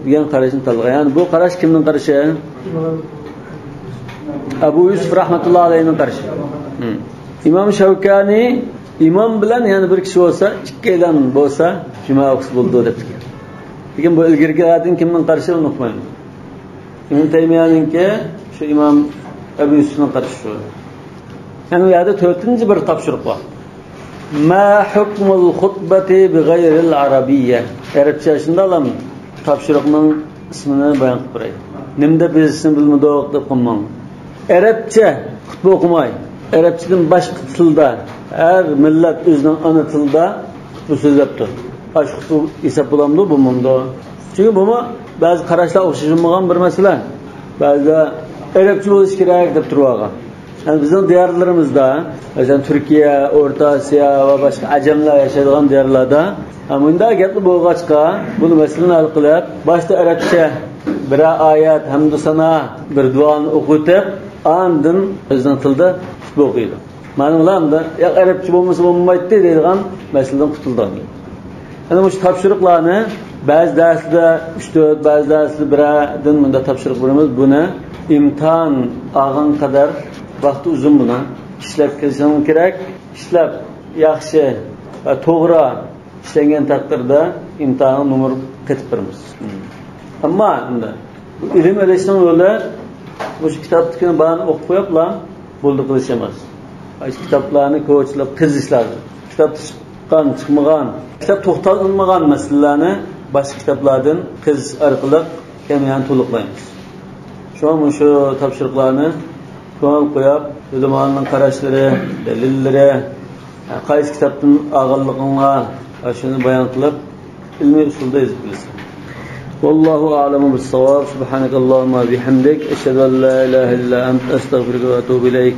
دېگەن قاراشنى تاللىغان. يەنى بۇ قاراش كىمنىڭ قارىشى؟ ئەبۇ يۈسۈف رەھمەتۇللاھى ئەلەيھىنىڭ قارىشى. ھىم. ئىمام شەۋكانى ئىمام بىلەن يەنە بىر كىشى بولسا، ئىككىيلەن بولسا جۈمە ئوقۇسا بولىدۇ دەپتىكەن. لېكىن بۇ ئىلگىرىكىلەردىن كىمنىڭ قارىشى ئۇنى ئۇقمايمەن. ئىبن تەيمىيەنىڭكى شۇ ئىمام ئەبۇ يۈسۈفنىڭ قارىشى شۇ. يەنى بۇ يەردە تۆتىنچى بىر تاپشۇرۇق بار. ما حكم الخطبة بغير العربية؟ ئەرەبچە شۇنداقلام تاپشۇرۇقنىڭ ئىسمىنى بايان قىلىپ بېرەي. نېمىدەپ يېزىشنى بىلمىدۇق دەپ قالماڭ. ئەرەبچە خۇتبە ئوقۇماي، ئەرەبچىدىن باشقا تىلدا، ھەر مىللەت ئۆزىنىڭ ئانا تىلىدا خۇتبە سۆزلەپتۇ. ئاشۇ خۇتبە ھېساب بولامدۇ، بولمامدۇ؟ چۈنكى بۇمۇ بەزى قاراشلار ئوخشىشىلمىغان بىر مەسىلە. بەزىلەر ئەرەبچە بولۇشى كېرەك دەپ تۇرۇۋالغان. يەنى بىزنىڭ دىيارلىرىمىزدا، مەسىلەن، تۈركىيە، ئورتا ئاسىيا ۋە باشقا ئەجەملەر ياشايدىغان دىيارلاردا، ھە، مۇنداق گەپلەر بولغاچقا، بۇنى مەسىلىنى ھەل قىلىپ، باشتا ئەرەبچە بىرەر ئايەت، ھەمدۇ سانا، بىر دۇئانى ئوقۇۋېتىپ، ئاندىن ئۆزىنىڭ تىلىدا خۇتبە ئوقۇيدۇ. مانا ئۇلار ئەمدى يا ئەرەبچە بولمىسا بولمايتتى دەيدىغان مەسىلىدىن قۇتۇلدۇق. يەنى مۇشۇ تاپشۇرۇقلارنى بەزى دەرسلەردە ئۈچ تۆت، بەزى دەرسلەردە بىرەردىن مۇنداق تاپشۇرۇق بېرىمىز. بۇنى ئىمتىھان ئالغان قەدەر ۋاقتى ئۇزۇن بۇنىڭ. ئىشلەپ قىلىشىڭ كېرەك. ئىشلەپ ياخشى ۋە توغرا ئىشلەنگەن تەقدىردە ئىمتىھانغا نومۇر قېتىپ بېرىمىز. ئەمما ئەمدى بۇ ئىلىم ئېلىشنىڭ يولى مۇشۇ كىتابتىكىنى بارىنى ئوقۇپ قويۇپلا بولدى قىلىش ئەمەس. ئاشۇ كىتابلارنى كوچىلىق قېزىش لازىم. كىتابتا چىققان، چىقمىغان، كىتاب توختالمىغان مەسىلىلەرنى باشقا كىتابلاردىن قېزىش ئارقىلىق كەمىنە تولۇقلايمىز. شۇڭا مۇشۇ تاپشۇرۇقلارنى كۆڭۈل قويۇپ، ئۆلىمانىڭ قاراشلىرى، دەلىللىرى، قايسى كىتابتىن ئالغانلىقىڭلار، شۇنى بايان قىلىپ، ئىلمىي ئۇسۇلدا يېزىپ بېرىسەن. والله أعلم بالصواب. سبحانك اللهم وبحمدك، أشهد أن لا إله إلا أنت، أستغفرك وأتوب إليك.